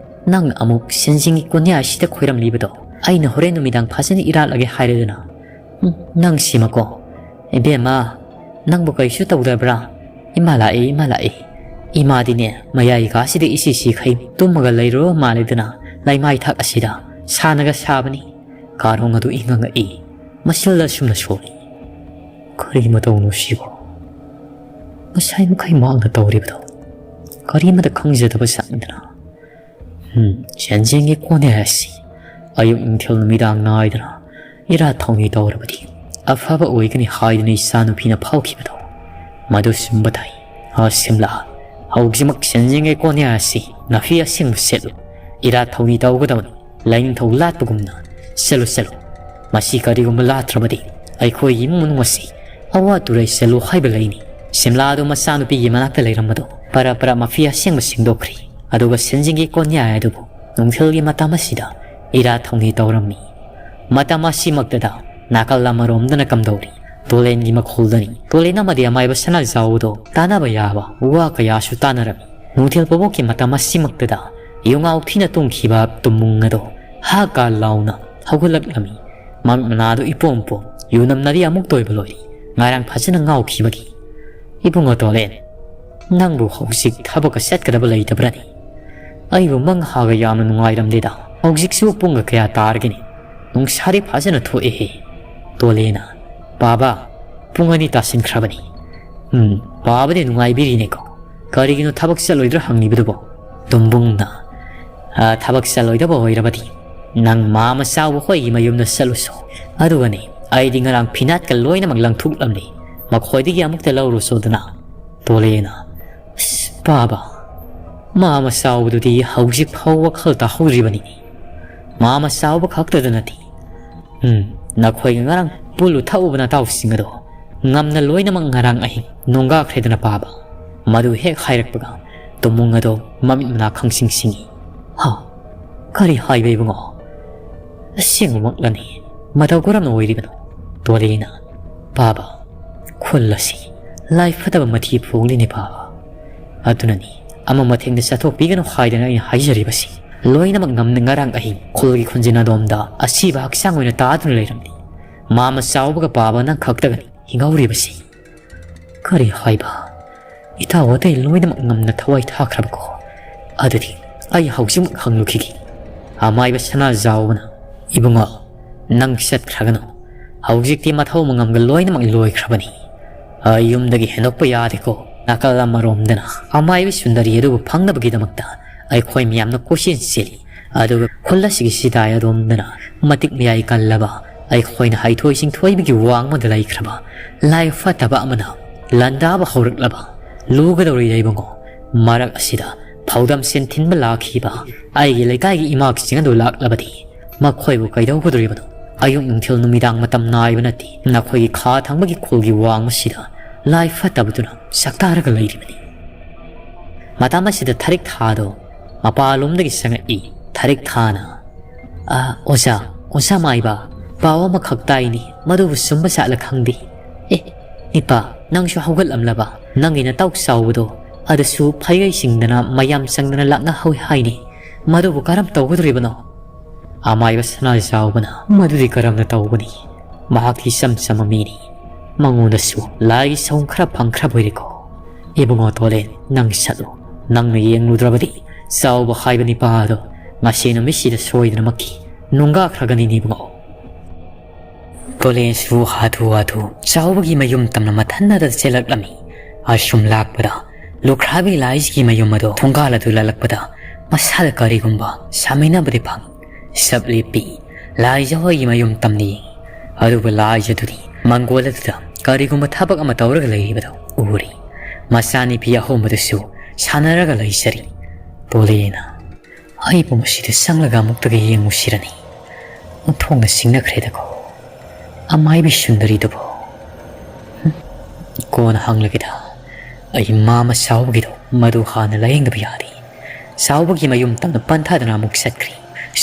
ꯅꯪ ꯑꯃꯨꯛ ꯁꯦꯟꯖꯦꯡꯒꯤ ꯀꯣꯟꯌꯥꯏꯁꯤꯗ ꯈꯣꯏꯔꯝꯂꯤꯕꯗꯣ? ꯑꯩꯅ ꯍꯣꯔꯦꯟ ꯅꯨꯃꯤꯗꯥꯡ ꯐꯖꯅ ꯏꯔꯥꯠꯂꯒꯦ ꯍꯥꯏꯔꯗꯅ꯫ ꯎꯝ, ꯅꯪꯁꯤꯃꯀꯣ꯫ ꯏꯕꯦꯝꯃ, ꯅꯪꯕꯨ ꯀꯩꯁꯨ ꯇꯧꯗꯕ꯭ꯔꯥ? ꯏꯃꯥ ꯂꯥꯛꯑꯦ, ꯏꯃꯥ ꯂꯥꯛꯑꯦ꯫ ꯏꯃꯥꯗꯤꯅꯦ, ꯃꯌꯥꯏ ꯀꯥꯁꯤꯗ ꯏꯁꯤ ꯁꯤꯈꯩ ꯇꯨꯝꯃꯒ ꯂꯩꯔꯨꯔꯕ ꯃꯥꯜꯂꯦꯗꯅ, ꯂꯩꯃꯥꯏ ꯊꯥꯛ ꯑꯁꯤꯗ ꯁꯥꯟꯅꯒ ꯁꯥꯕꯅꯤ"꯫ ꯀꯥꯔꯣꯡ ꯑꯗꯨ ꯏꯪꯉꯪꯉꯛꯏ꯫ ꯃꯁꯤꯜꯗ ꯑꯁꯨꯝꯅ ꯁꯣꯜꯂꯤ꯫ "ꯀꯔꯤ ꯃꯇꯧꯅꯣ ꯁꯤꯕꯣ? ꯉꯁꯥꯏ ꯃꯈꯩ ꯃꯍꯥꯛꯅ ꯇꯧꯔꯤꯕꯗꯣ ꯀꯔꯤꯃꯇ ꯈꯪꯖꯗꯕ ꯖꯥꯠꯅꯤꯗꯅ꯫ ꯎꯝ, ꯁꯦꯟꯖꯦꯡꯒꯤ ꯀꯣꯟꯌꯥꯏ ꯑꯁꯤ ꯑꯌꯨꯛ ꯅꯨꯡꯊꯤꯜ ꯅꯨꯃꯤꯗꯥꯡ ꯅꯥꯏꯗꯅ ꯏꯔꯥꯠ ꯊꯧꯅꯤ ꯇꯧꯔꯕꯗꯤ ꯑꯐꯕ ꯑꯣꯏꯒꯅꯤ ꯍꯥꯏꯗꯨꯅ ꯏꯆꯥꯅꯨꯄꯤꯅ ꯐꯥꯎꯈꯤꯕꯗꯣ ꯃꯗꯨ ꯆꯨꯝꯕ ꯇꯥꯏ꯫ ꯑ, ꯁꯤꯝꯂꯥ, ꯍꯧꯖꯤꯛꯃꯛ ꯁꯦꯟꯖꯦꯡꯒꯤ ꯀꯣꯟꯌꯥꯏ ꯑꯁꯤ ꯅꯥꯐꯤ ꯑꯁꯦꯡꯕ ꯁꯦꯠꯂꯨ꯫ ꯏꯔꯥꯠ ꯊꯧꯅꯤ ꯇꯧꯒꯗꯕꯅꯤ꯫ ꯂꯥꯏꯅꯤꯡꯊꯧ ꯂꯥꯠꯄꯒꯨꯝꯅ ꯆꯠꯂꯨ, ꯆꯠꯂꯨ꯫ ꯃꯁꯤ ꯀꯔꯤꯒꯨꯝꯕ ꯂꯥꯠꯇ꯭ꯔꯕꯗꯤ ꯑꯩꯈꯣꯏꯒꯤ ꯏꯃꯨꯡ ꯃꯅꯨꯡ ꯑꯁꯤ ꯑꯋꯥ ꯇꯨꯔꯩ ꯆꯠꯂꯨ ꯍꯥꯏꯕ ꯂꯩꯅꯤ꯫ ꯁꯤꯝꯂꯥ ꯑꯗꯨ ꯃꯆꯥꯅꯨꯄꯤꯒꯤ ꯃꯅꯥꯛꯇ ꯂꯩꯔꯝꯕꯗꯣ ꯄꯔꯞ ꯄꯔꯞ ꯃꯥꯐꯤ ꯑꯁꯦꯡꯕ ꯁꯦꯡꯗꯣꯛꯈ꯭ꯔꯦ꯫ ꯑꯗꯨꯒ ꯁꯦꯟꯖꯦꯡꯒꯤ ꯀꯣꯟꯌꯥꯏ ꯑꯗꯨꯕꯨ ꯅꯨꯡꯊꯤꯜꯒꯤ ꯃꯇꯝ ꯑꯁꯤꯗ ꯏꯔꯥꯠ ꯊꯧꯅꯤ ꯇꯧꯔꯝꯃꯤ꯫ ꯃꯇꯝ ꯑꯁꯤꯃꯛꯇꯗ ꯅꯥꯀꯜ ꯑꯃꯔꯣꯝꯗꯅ ꯀꯝꯗꯧꯔꯤ? ꯇꯣꯂꯦꯟꯒꯤ ꯃꯈꯣꯜꯗꯅꯤ꯫ ꯇꯣꯂꯦꯟ ꯑꯃꯗꯤ ꯑꯃꯥꯏꯕ ꯁꯅꯥꯖꯥꯎꯗꯣ ꯇꯥꯟꯅꯕ ꯌꯥꯕ ꯋꯥ ꯀꯌꯥꯁꯨ ꯇꯥꯟꯅꯔꯝꯃꯤ꯫ ꯅꯨꯡꯊꯤꯜ ꯄꯣꯕꯣꯛꯀꯤ ꯃꯇꯝ ꯑꯁꯤꯃꯛꯇꯗ ꯌꯨꯉꯥꯎ ꯊꯤꯅ ꯇꯨꯝꯈꯤꯕ ꯇꯨꯝꯃꯨꯡ ꯑꯗꯣ ꯍꯥ ꯀꯥ ꯂꯥꯎꯅ ꯍꯧꯒꯠꯂꯛꯂꯝꯃꯤ꯫ ꯃꯃꯤꯠ ꯃꯅꯥꯗꯨ ꯏꯄꯣꯝ ꯄꯣꯝ, ꯌꯨꯅꯝꯅꯗꯤ ꯑꯃꯨꯛꯇ ꯑꯣꯏꯕ ꯂꯣꯏꯔꯤ꯫ ꯉꯔꯥꯡ ꯐꯖꯅ ꯉꯥꯎꯈꯤꯕꯒꯤ꯫ "ꯏꯕꯨꯡꯉꯣ ꯇꯣꯂꯦꯟ, ꯅꯪꯕꯨ ꯍꯧꯖꯤꯛ ꯊꯕꯛꯀ ꯆꯠꯀꯗꯕ ꯂꯩꯇꯕ꯭ꯔꯅꯦ? ꯑꯩꯕꯨ ꯃꯪꯍꯥꯒ ꯌꯥꯝꯅ ꯅꯨꯡꯉꯥꯏꯔꯝꯗꯦꯗ꯫ ꯍꯧꯖꯤꯛꯁꯤꯕꯨ ꯄꯨꯡꯒ ꯀꯌꯥ ꯇꯥꯔꯒꯦꯅꯦ? ꯅꯨꯡꯁꯥꯗꯤ ꯐꯖꯅ ꯊꯣꯛꯑꯦꯍꯦ"꯫ ꯇꯣꯂꯦꯟꯅ, "ꯄꯥꯕ, ꯄꯨꯡ ꯑꯅꯤ ꯇꯥꯁꯤꯟꯈ꯭ꯔꯕꯅꯤ꯫ ꯎꯝ, ꯄꯥꯕꯗꯤ ꯅꯨꯡꯉꯥꯏꯕꯤꯔꯤꯅꯦꯀꯣ꯫ ꯀꯔꯤꯒꯤꯅꯣ ꯊꯕꯛ ꯆꯠꯂꯣꯏꯗ꯭ꯔꯥ ꯍꯪꯂꯤꯕꯗꯨꯕꯣ?" ꯇꯨꯝꯕꯨꯡꯅ, "ꯑ, ꯊꯕꯛ ꯆꯠꯂꯣꯏꯗꯕ ꯑꯣꯏꯔꯕꯗꯤ ꯅꯪ ꯃꯥꯃ ꯆꯥꯎꯕ ꯍꯣꯏꯒꯤ ꯃꯌꯨꯝꯗ ꯆꯠꯂꯨꯁꯣ꯫ ꯑꯗꯨꯒꯅꯦ, ꯑꯩꯗꯤ ꯉꯔꯥꯡ ꯐꯤꯅꯥꯠꯀ ꯂꯣꯏꯅꯃꯛ ꯂꯪꯊꯣꯛꯂꯝꯂꯦ꯫ ꯃꯈꯣꯏꯗꯒꯤ ꯑꯃꯨꯛꯇ ꯂꯧꯔꯨꯁꯣꯗꯅ"꯫ ꯇꯣꯂꯦꯟꯅ, "ꯑꯁ, ꯄꯥꯕ, ꯃꯥꯃ ꯆꯥꯎꯕꯗꯨꯗꯤ ꯍꯧꯖꯤꯛ ꯐꯥꯎ ꯋꯥꯈꯜ ꯇꯥꯍꯧꯗ꯭ꯔꯤꯕꯅꯤꯅꯦ꯫ ꯃꯥꯃ ꯆꯥꯎꯕ ꯈꯛꯇꯗ ꯅꯠꯇꯦ, ꯎꯝ, ꯅꯈꯣꯏꯒ ꯉꯔꯥꯡ ꯄꯨꯜꯂꯨ ꯊꯛꯎꯕ ꯅꯇꯥꯎꯁꯤꯡ ꯑꯗꯣ ꯉꯝꯅ ꯂꯣꯏꯅꯃꯛ ꯉꯔꯥꯡ ꯑꯍꯤꯡ ꯅꯣꯡꯒꯥꯈ꯭ꯔꯦꯗꯅ ꯄꯥꯕ"꯫ ꯃꯗꯨ ꯍꯦꯛ ꯍꯥꯏꯔꯛꯄꯒ ꯇꯨꯝꯃꯨꯡ ꯑꯗꯣ ꯃꯃꯤꯠ ꯃꯅꯥ ꯈꯪꯁꯤꯡ ꯁꯤꯡꯏ꯫ "ꯍꯥ? ꯀꯔꯤ ꯍꯥꯏꯕ ꯏꯕꯨꯡꯉꯣ? ꯑꯁꯦꯡꯕꯃꯛꯂꯅꯤ? ꯃꯇꯧ ꯀꯔꯝꯅ ꯑꯣꯏꯔꯤꯕꯅꯣ?" ꯇꯣꯂꯦꯟꯅ, "ꯄꯥꯕ, ꯈꯨꯜ ꯑꯁꯤ ꯂꯥꯏ ꯐꯠꯇꯕ ꯃꯊꯤ ꯐꯣꯡꯂꯤꯅꯦ ꯄꯥꯕ꯫ ꯑꯗꯨꯅꯅꯤ ꯑꯃ ꯃꯊꯦꯡꯗ ꯆꯠꯊꯣꯛꯄꯤꯒꯅꯨ ꯍꯥꯏꯗꯅ ꯑꯩꯅ ꯍꯥꯏꯖꯔꯤꯕꯁꯤ꯫ ꯂꯣꯏꯅꯃꯛ ꯉꯝꯅ ꯉꯔꯥꯡ ꯑꯍꯤꯡ ꯈꯨꯜꯒꯤ ꯈꯨꯟꯖꯤꯟ ꯑꯗꯣꯝꯗ ꯑꯁꯤꯕ ꯍꯛꯆꯥꯡ ꯑꯣꯏꯅ ꯇꯥꯗꯨꯅ ꯂꯩꯔꯝꯂꯤ꯫ ꯃꯥꯃ ꯆꯥꯎꯕꯒ ꯄꯥꯕ ꯅꯪ ꯈꯛꯇꯒꯅꯤ ꯍꯤꯡꯍꯧꯔꯤꯕꯁꯤ꯫ ꯀꯔꯤ ꯍꯥꯏꯕ? ꯏꯇꯥꯎ ꯑꯇꯩ ꯂꯣꯏꯅꯃꯛ ꯉꯝꯅ ꯊꯋꯥꯏ ꯊꯥꯈ꯭ꯔꯕꯀꯣ? ꯑꯗꯨꯗꯤ ꯑꯩ ꯍꯧꯖꯤꯛꯃꯛ ꯍꯪꯂꯨꯈꯤꯒꯦ꯫ ꯑꯃꯥꯏꯕ ꯁꯅꯥꯖꯥꯎꯕꯅ, ꯏꯕꯨꯡꯉꯣ, ꯅꯪ ꯆꯠꯈ꯭ꯔꯒꯅꯨ꯫ ꯍꯧꯖꯤꯛꯇꯤ ꯃꯊꯧ ꯃꯉꯝꯒ ꯂꯣꯏꯅꯃꯛ ꯂꯣꯏꯈ꯭ꯔꯕꯅꯤ꯫ ꯑꯩ ꯌꯨꯝꯗꯒꯤ ꯍꯦꯟꯗꯣꯛꯄ ꯌꯥꯗꯦꯀꯣ꯫ ꯅꯥꯀꯜ ꯑꯃꯔꯣꯝꯗꯅ ꯑꯃꯥꯏꯕꯤ ꯁꯨꯟꯗꯔꯤ ꯑꯗꯨꯕꯨ ꯐꯪꯅꯕꯒꯤꯗꯃꯛꯇ ꯑꯩꯈꯣꯏ ꯃꯌꯥꯝꯅ ꯀꯣꯏꯆꯦꯟ ꯆꯦꯜꯂꯤ꯫ ꯑꯗꯨꯒ ꯈꯨꯜ ꯑꯁꯤꯒꯤ ꯁꯤꯗꯥꯏ ꯑꯗꯣꯝꯗꯅ ꯃꯇꯤꯛ ꯃꯌꯥꯏ ꯀꯜꯂꯕ, ꯑꯩꯈꯣꯏꯅ ꯍꯩꯊꯣꯏ ꯁꯤꯡꯊꯣꯏꯕꯒꯤ ꯋꯥꯡꯃꯗ ꯂꯩꯈ꯭ꯔꯕ ꯂꯥꯏ ꯐꯠꯇꯕ ꯑꯃꯅ ꯂꯥꯟꯗꯥꯕ ꯍꯧꯔꯛꯂꯕ꯫ ꯂꯨꯒꯗꯧꯔꯤ ꯏꯕꯨꯡꯉꯣ꯫ ꯃꯔꯛ ꯑꯁꯤꯗ ꯐꯧꯗꯝ ꯁꯤꯟ ꯊꯤꯟꯕ ꯂꯥꯛꯈꯤꯕ ꯑꯩꯒꯤ ꯂꯩꯀꯥꯏꯒꯤ ꯏꯃꯥꯁꯤꯡ ꯑꯗꯨ ꯂꯥꯛꯂꯕꯗꯤ ꯃꯈꯣꯏꯕꯨ ꯀꯩꯗꯧꯒꯗꯧꯔꯤꯕꯅꯣ? ꯑꯌꯨꯛ ꯅꯨꯡꯊꯤꯜ ꯅꯨꯃꯤꯗꯥꯡ ꯃꯇꯝ ꯅꯥꯏꯕ ꯅꯠꯇꯦ꯫ ꯅꯈꯣꯏꯒꯤ ꯈꯥ ꯊꯪꯕꯒꯤ ꯈꯨꯜꯒꯤ ꯋꯥꯡꯃꯁꯤꯗ ꯂꯥꯏ ꯐꯠꯇꯕꯗꯨꯅ ꯁꯛꯇꯥꯔꯒ ꯂꯩꯔꯤꯕꯅꯤ꯫ ꯃꯇꯝ ꯑꯁꯤꯗ ꯊꯔꯤꯛ ꯊꯥꯗꯣ ꯃꯄꯥꯟꯂꯣꯝꯗꯒꯤ ꯆꯪꯉꯛꯏ꯫ ꯊꯔꯤꯛ ꯊꯥꯅ, "ꯑ, ꯑꯣꯖꯥ, ꯑꯣꯖꯥ ꯃꯥꯏꯕ, ꯄꯥꯎ ꯑꯃꯈꯛ ꯇꯥꯏꯅꯤ, ꯃꯗꯨꯕꯨ ꯆꯨꯝꯕ ꯖꯥꯠꯂ ꯈꯪꯗꯦ꯫ ꯑꯦ, ꯅꯤꯄꯥ, ꯅꯪꯁꯨ ꯍꯧꯒꯠꯂꯝꯂꯕ? ꯅꯪꯒꯤ ꯅꯇꯥꯎ ꯆꯥꯎꯕꯗꯣ ꯑꯗꯨꯁꯨ ꯐꯩꯒꯩ ꯆꯤꯡꯗꯅ ꯃꯌꯥꯝ ꯆꯪꯗꯅ ꯂꯥꯛꯅꯍꯧꯏ ꯍꯥꯏꯅꯤ꯫ ꯃꯗꯨꯕꯨ ꯀꯔꯝ ꯇꯧꯒꯗꯧꯔꯤꯕꯅꯣ?" ꯑꯃꯥꯏꯕ ꯁꯅꯥ ꯆꯥꯎꯕꯅ, "ꯃꯗꯨꯗꯤ ꯀꯔꯝꯅ ꯇꯧꯒꯅꯤ? ꯃꯍꯥꯛꯇꯤ ꯏꯆꯝ ꯆꯝꯕ ꯃꯤꯅꯤ꯫ ꯃꯉꯣꯟꯗꯁꯨ ꯂꯥꯏꯒꯤ ꯁꯍꯨꯝ ꯈꯔ ꯐꯪꯈ꯭ꯔꯕ ꯑꯣꯏꯔꯦꯀꯣ꯫ ꯏꯕꯨꯡꯉꯣ ꯇꯣꯂꯦꯟ, ꯅꯪ ꯆꯠꯂꯨ꯫ ꯅꯪꯅ ꯌꯦꯡꯂꯨꯗ꯭ꯔꯕꯗꯤ ꯆꯥꯎꯕ ꯍꯥꯏꯕ ꯅꯤꯄꯥ ꯑꯗꯣ ꯉꯁꯤ ꯅꯨꯃꯤꯠꯁꯤꯗ ꯁꯣꯏꯗꯅꯃꯛꯀꯤ ꯅꯨꯡꯒꯥꯈ꯭ꯔꯒꯅꯤꯅꯦ ꯏꯕꯨꯡꯉꯣ꯫" ꯇꯣꯂꯦꯟꯁꯨ ꯍꯥꯊꯨ ꯍꯥꯊꯨ ꯆꯥꯎꯕꯒꯤ ꯃꯌꯨꯝ ꯇꯝꯅ ꯃꯊꯟꯅꯗ ꯆꯦꯜꯂꯛꯂꯝꯃꯤ꯫ ꯑꯁꯨꯝ ꯂꯥꯛꯄꯗ ꯂꯨꯈ꯭ꯔꯥꯕꯤ ꯂꯥꯏꯁꯤꯒꯤ ꯃꯌꯨꯝ ꯑꯗꯣ ꯊꯣꯡꯒꯥꯜ ꯑꯗꯨ ꯂꯥꯜꯂꯛꯄꯗ ꯃꯁꯥꯗ ꯀꯔꯤꯒꯨꯝꯕ ꯁꯥꯃꯤꯟꯅꯕꯗꯤ ꯐꯪꯏ꯫ ꯁꯞ ꯂꯦꯞꯄꯤ꯫ ꯂꯥꯏꯖ ꯍꯣꯏꯒꯤ ꯃꯌꯨꯝ ꯇꯝꯅ ꯌꯦꯡꯏ꯫ ꯑꯗꯨꯕꯨ ꯂꯥꯏꯖ ꯑꯗꯨꯗꯤ ꯃꯪꯒꯣꯜ ꯑꯗꯨꯗ ꯀꯔꯤꯒꯨꯝꯕ ꯊꯕꯛ ꯑꯃ ꯇꯧꯔꯒ ꯂꯩꯔꯤꯕꯗꯨ ꯎꯔꯤ꯫ ꯃꯆꯥꯅꯨꯄꯤ ꯑꯍꯣꯡꯕꯗꯨꯁꯨ ꯁꯥꯟꯅꯔꯒ ꯂꯩꯖꯔꯤ꯫ ꯇꯣꯂꯦꯅ, "ꯑꯩꯕꯨ ꯃꯁꯤꯗ ꯆꯪꯂꯒ ꯑꯃꯨꯛꯇꯒ ꯌꯦꯡꯉꯨꯁꯤꯔꯅꯤ꯫ ꯑꯣꯟꯊꯣꯛꯅ ꯁꯤꯡꯅꯈ꯭ꯔꯦꯗꯀꯣ꯫ ꯑꯃꯥꯏꯕꯤ ꯁꯨꯟꯗꯔꯤꯗꯨꯕꯨ꯫ ꯍꯨꯝ, ꯀꯣꯟꯅ ꯍꯪꯂꯒꯦꯗ꯫ ꯑꯩ ꯃꯥꯃ ꯆꯥꯎꯕꯒꯤꯗꯣ ꯃꯗꯨ ꯍꯥꯟꯅ ꯂꯥꯌꯦꯡꯗꯕ ꯌꯥꯗꯦ꯫" ꯆꯥꯎꯕꯒꯤ ꯃꯌꯨꯝ ꯇꯝꯅ ꯄꯟꯊꯥꯗꯅ ꯑꯃꯨꯛ ꯆꯠꯈ꯭ꯔꯦ꯫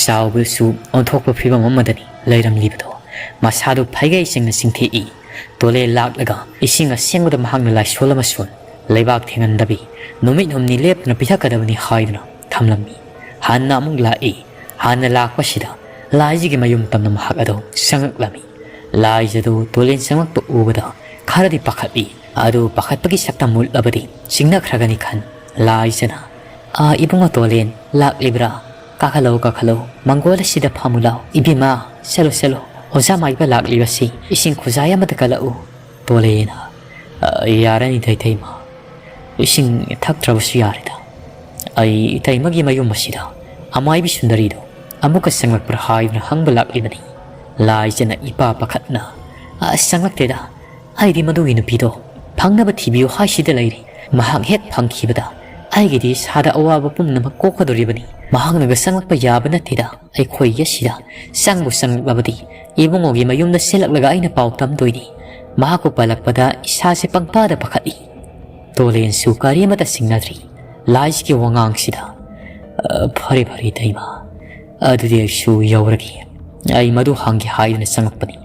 ꯆꯥꯎꯕꯁꯨ ꯑꯣꯟꯊꯣꯛꯄ ꯐꯤꯕꯝ ꯑꯃꯗꯅꯤ ꯂꯩꯔꯝꯂꯤꯕꯗꯣ꯫ ꯃꯁꯥꯗꯨ ꯐꯩꯒꯩ ꯆꯤꯡꯅ ꯆꯤꯡꯊꯦꯛꯏ꯫ ꯇꯣꯂꯦ ꯂꯥꯛꯂꯒ ꯏꯁꯤꯡ ꯑꯁꯦꯡꯕꯗ ꯃꯍꯥꯛꯅ ꯂꯥꯏꯁꯣꯜ ꯑꯃꯁꯣꯟ ꯂꯩꯕꯥꯛ ꯊꯦꯡꯍꯟꯗꯕꯤ ꯅꯨꯃꯤꯠ ꯍꯨꯝꯅꯤ ꯂꯦꯞꯇꯅ ꯄꯤꯊꯛꯀꯗꯕꯅꯤ ꯍꯥꯏꯗꯨꯅ ꯊꯝꯂꯝꯃꯤ꯫ ꯍꯟꯅ ꯑꯃꯨꯛ ꯂꯥꯛꯏ꯫ ꯍꯥꯟꯅ ꯂꯥꯛꯄꯁꯤꯗ ꯂꯥꯏꯖꯒꯤ ꯃꯌꯨꯝ ꯇꯝꯅ ꯃꯍꯥꯛ ꯑꯗꯨ ꯆꯪꯉꯛꯂꯝꯃꯤ꯫ ꯂꯥꯏꯖꯗꯨ ꯇꯣꯂꯦꯟ ꯆꯪꯂꯛꯄ ꯎꯕꯗ ꯈꯔꯗꯤ ꯄꯥꯈꯠꯂꯤ꯫ ꯑꯗꯨ ꯄꯥꯈꯠꯄꯒꯤ ꯁꯛꯇꯝ ꯎꯠꯂꯕꯗꯤ ꯆꯤꯡꯅꯈ꯭ꯔꯒꯅꯤ ꯈꯟ ꯂꯥꯏꯖꯅ, "ꯑꯥ, ꯏꯕꯨꯡꯉꯣ ꯇꯣꯂꯦꯟ, ꯂꯥꯛꯂꯤꯕ꯭ꯔꯥ? ꯀꯥꯈꯠꯂꯛꯎ, ꯀꯥꯈꯠꯂꯛꯎ, ꯃꯪꯒꯣꯜ ꯑꯁꯤꯗ ꯐꯝꯃꯨ ꯂꯥꯎ꯫ ꯏꯕꯦꯝꯃ, ꯆꯠꯂꯣ, ꯆꯠꯂꯣ, ꯑꯣꯖꯥ ꯃꯥꯏꯕ ꯂꯥꯛꯂꯤꯕꯁꯤ ꯏꯁꯤꯡ ꯈꯨꯖꯥꯏ ꯑꯃꯗ ꯀꯜꯂꯛꯎ꯫" ꯇꯣꯂꯦꯟꯅ, "ꯑ, ꯌꯥꯔꯅꯤ ꯏꯇꯩꯃ, ꯏꯁꯤꯡ ꯊꯛꯇ꯭ꯔꯕꯁꯨ ꯌꯥꯔꯦꯗ꯫ ꯑꯩ ꯏꯇꯩꯃꯒꯤ ꯃꯌꯨꯝ ꯑꯁꯤꯗ ꯑꯃꯥꯏꯕꯤ ꯁꯨꯟꯗꯔꯤꯗꯣ ꯑꯃꯨꯛꯀ ꯆꯪꯂꯛꯄ꯭ꯔꯥ ꯍꯥꯏꯗꯨꯅ ꯍꯪꯕ ꯂꯥꯛꯂꯤꯕꯅꯤ꯫" ꯂꯥꯏꯖꯅ ꯏꯄꯥ ꯄꯥꯈꯠꯅ, "ꯑ, ꯆꯪꯂꯛꯇꯦꯗ꯫ ꯑꯩꯗꯤ ꯃꯗꯨꯒꯤ ꯅꯨꯄꯤꯗꯣ ꯐꯪꯅꯕ ꯊꯤꯕꯤꯌꯨ ꯍꯥꯏꯁꯤꯗ ꯂꯩꯔꯤ꯫ ꯃꯍꯥꯛ ꯍꯦꯛ ꯐꯪꯈꯤꯕꯗ ꯑꯩꯒꯤꯗꯤ ꯏꯁꯥꯗ ꯑꯋꯥꯕ ꯄꯨꯝꯅꯃꯛ ꯀꯣꯛꯀꯗꯧꯔꯤꯕꯅꯤ꯫ ꯃꯍꯥꯛꯅꯒ ꯆꯪꯂꯛꯄ ꯌꯥꯕ ꯅꯠꯇꯦꯗ꯫ ꯑꯩꯈꯣꯏ ꯑꯁꯤꯗ ꯆꯪꯕꯨ ꯆꯪꯂꯛꯂꯕꯗꯤ ꯏꯕꯨꯡꯉꯣꯒꯤ ꯃꯌꯨꯝꯗ ꯆꯦꯜꯂꯛꯂꯒ ꯑꯩꯅ ꯄꯥꯎ ꯇꯝꯗꯣꯏꯅꯤ꯫ ꯃꯍꯥꯛꯄꯨ ꯄꯜꯂꯛꯄꯗ ꯏꯁꯥꯁꯦ ꯄꯪꯄꯥꯗ ꯄꯥꯈꯠꯂꯤ꯫" ꯇꯣꯂꯦꯟꯁꯨ ꯀꯔꯤ ꯑꯃꯠꯇ ꯆꯤꯡꯅꯗ꯭ꯔꯤ꯫ ꯂꯥꯏꯁꯤꯒꯤ ꯋꯥꯉꯥꯡꯁꯤꯗ, "ꯑ, ꯐꯔꯦ, ꯐꯔꯦ, ꯏꯇꯩꯃ꯫ ꯑꯗꯨꯗꯤ ꯑꯩꯁꯨ ꯌꯧꯔꯒꯦ꯫ ꯑꯩ ꯃꯗꯨ ꯍꯪꯒꯦ ꯍꯥꯏꯗꯨꯅ ꯆꯪꯂꯛꯄꯅꯤ꯫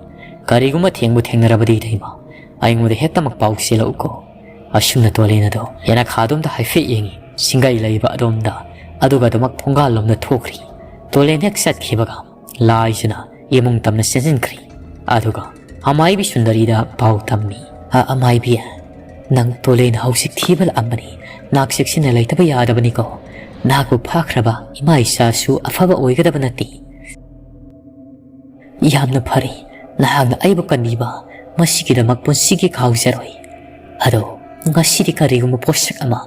ꯀꯔꯤꯒꯨꯝꯕ ꯊꯦꯡꯕꯨ ꯊꯦꯡꯅꯔꯕꯗꯤ, ꯏꯇꯩꯃ, ꯑꯩꯉꯣꯟꯗ ꯍꯦꯛꯇꯃꯛ ꯄꯥꯎ ꯆꯦꯜꯂꯛꯎꯀꯣ꯫" ꯑꯁꯨꯝꯅ ꯇꯣꯂꯦꯟ ꯑꯗꯣ ꯌꯦꯅꯈꯥꯗꯣꯝꯗ ꯍꯥꯏꯐꯦꯠ ꯌꯦꯡꯉꯤ, ꯁꯤꯡꯒꯩ ꯂꯩꯕ ꯑꯗꯣꯝꯗ, ꯑꯗꯨꯒ ꯑꯗꯨꯃꯛ ꯊꯣꯡꯒꯥꯜꯂꯣꯝꯗ ꯊꯣꯛꯈ꯭ꯔꯤ꯫ ꯇꯣꯂꯦꯟ ꯍꯦꯛ ꯆꯠꯈꯤꯕꯒ ꯂꯥꯏꯖꯅ ꯏꯃꯨꯡ ꯇꯝꯅ ꯆꯦꯟꯁꯤꯟꯈ꯭ꯔꯤ꯫ ꯑꯗꯨꯒ ꯑꯃꯥꯏꯕꯤ ꯁꯨꯟꯗꯔꯤꯗ ꯄꯥꯎ ꯇꯝꯃꯤ꯫ "ꯑ, ꯑꯃꯥꯏꯕꯤ, ꯅꯪ ꯇꯣꯂꯦꯟ ꯍꯧꯖꯤꯛ ꯊꯤꯕ ꯂꯥꯛꯑꯝꯕꯅꯤ꯫ ꯅꯥꯛ ꯆꯦꯛꯁꯤꯟꯅ ꯂꯩꯇꯕ ꯌꯥꯗꯕꯅꯤꯀꯣ꯫ ꯅꯍꯥꯛꯄꯨ ꯐꯥꯈ꯭ꯔꯕ ꯏꯃꯥ ꯏꯆꯥꯁꯨ ꯑꯐꯕ ꯑꯣꯏꯒꯗꯕ ꯅꯠꯇꯦ꯫" "ꯌꯥꯝꯅ ꯐꯔꯦ, ꯅꯍꯥꯛꯅ ꯑꯩꯕꯨ ꯀꯟꯕꯤꯕ꯫ ꯃꯁꯤꯒꯤꯗꯃꯛ ꯄꯨꯟꯁꯤꯒꯤ ꯀꯥꯎꯖꯔꯣꯏ꯫ ꯑꯗꯣ ꯉꯁꯤꯗꯤ ꯀꯔꯤꯒꯨꯝꯕ ꯄꯣꯠꯁꯛ ꯑꯃ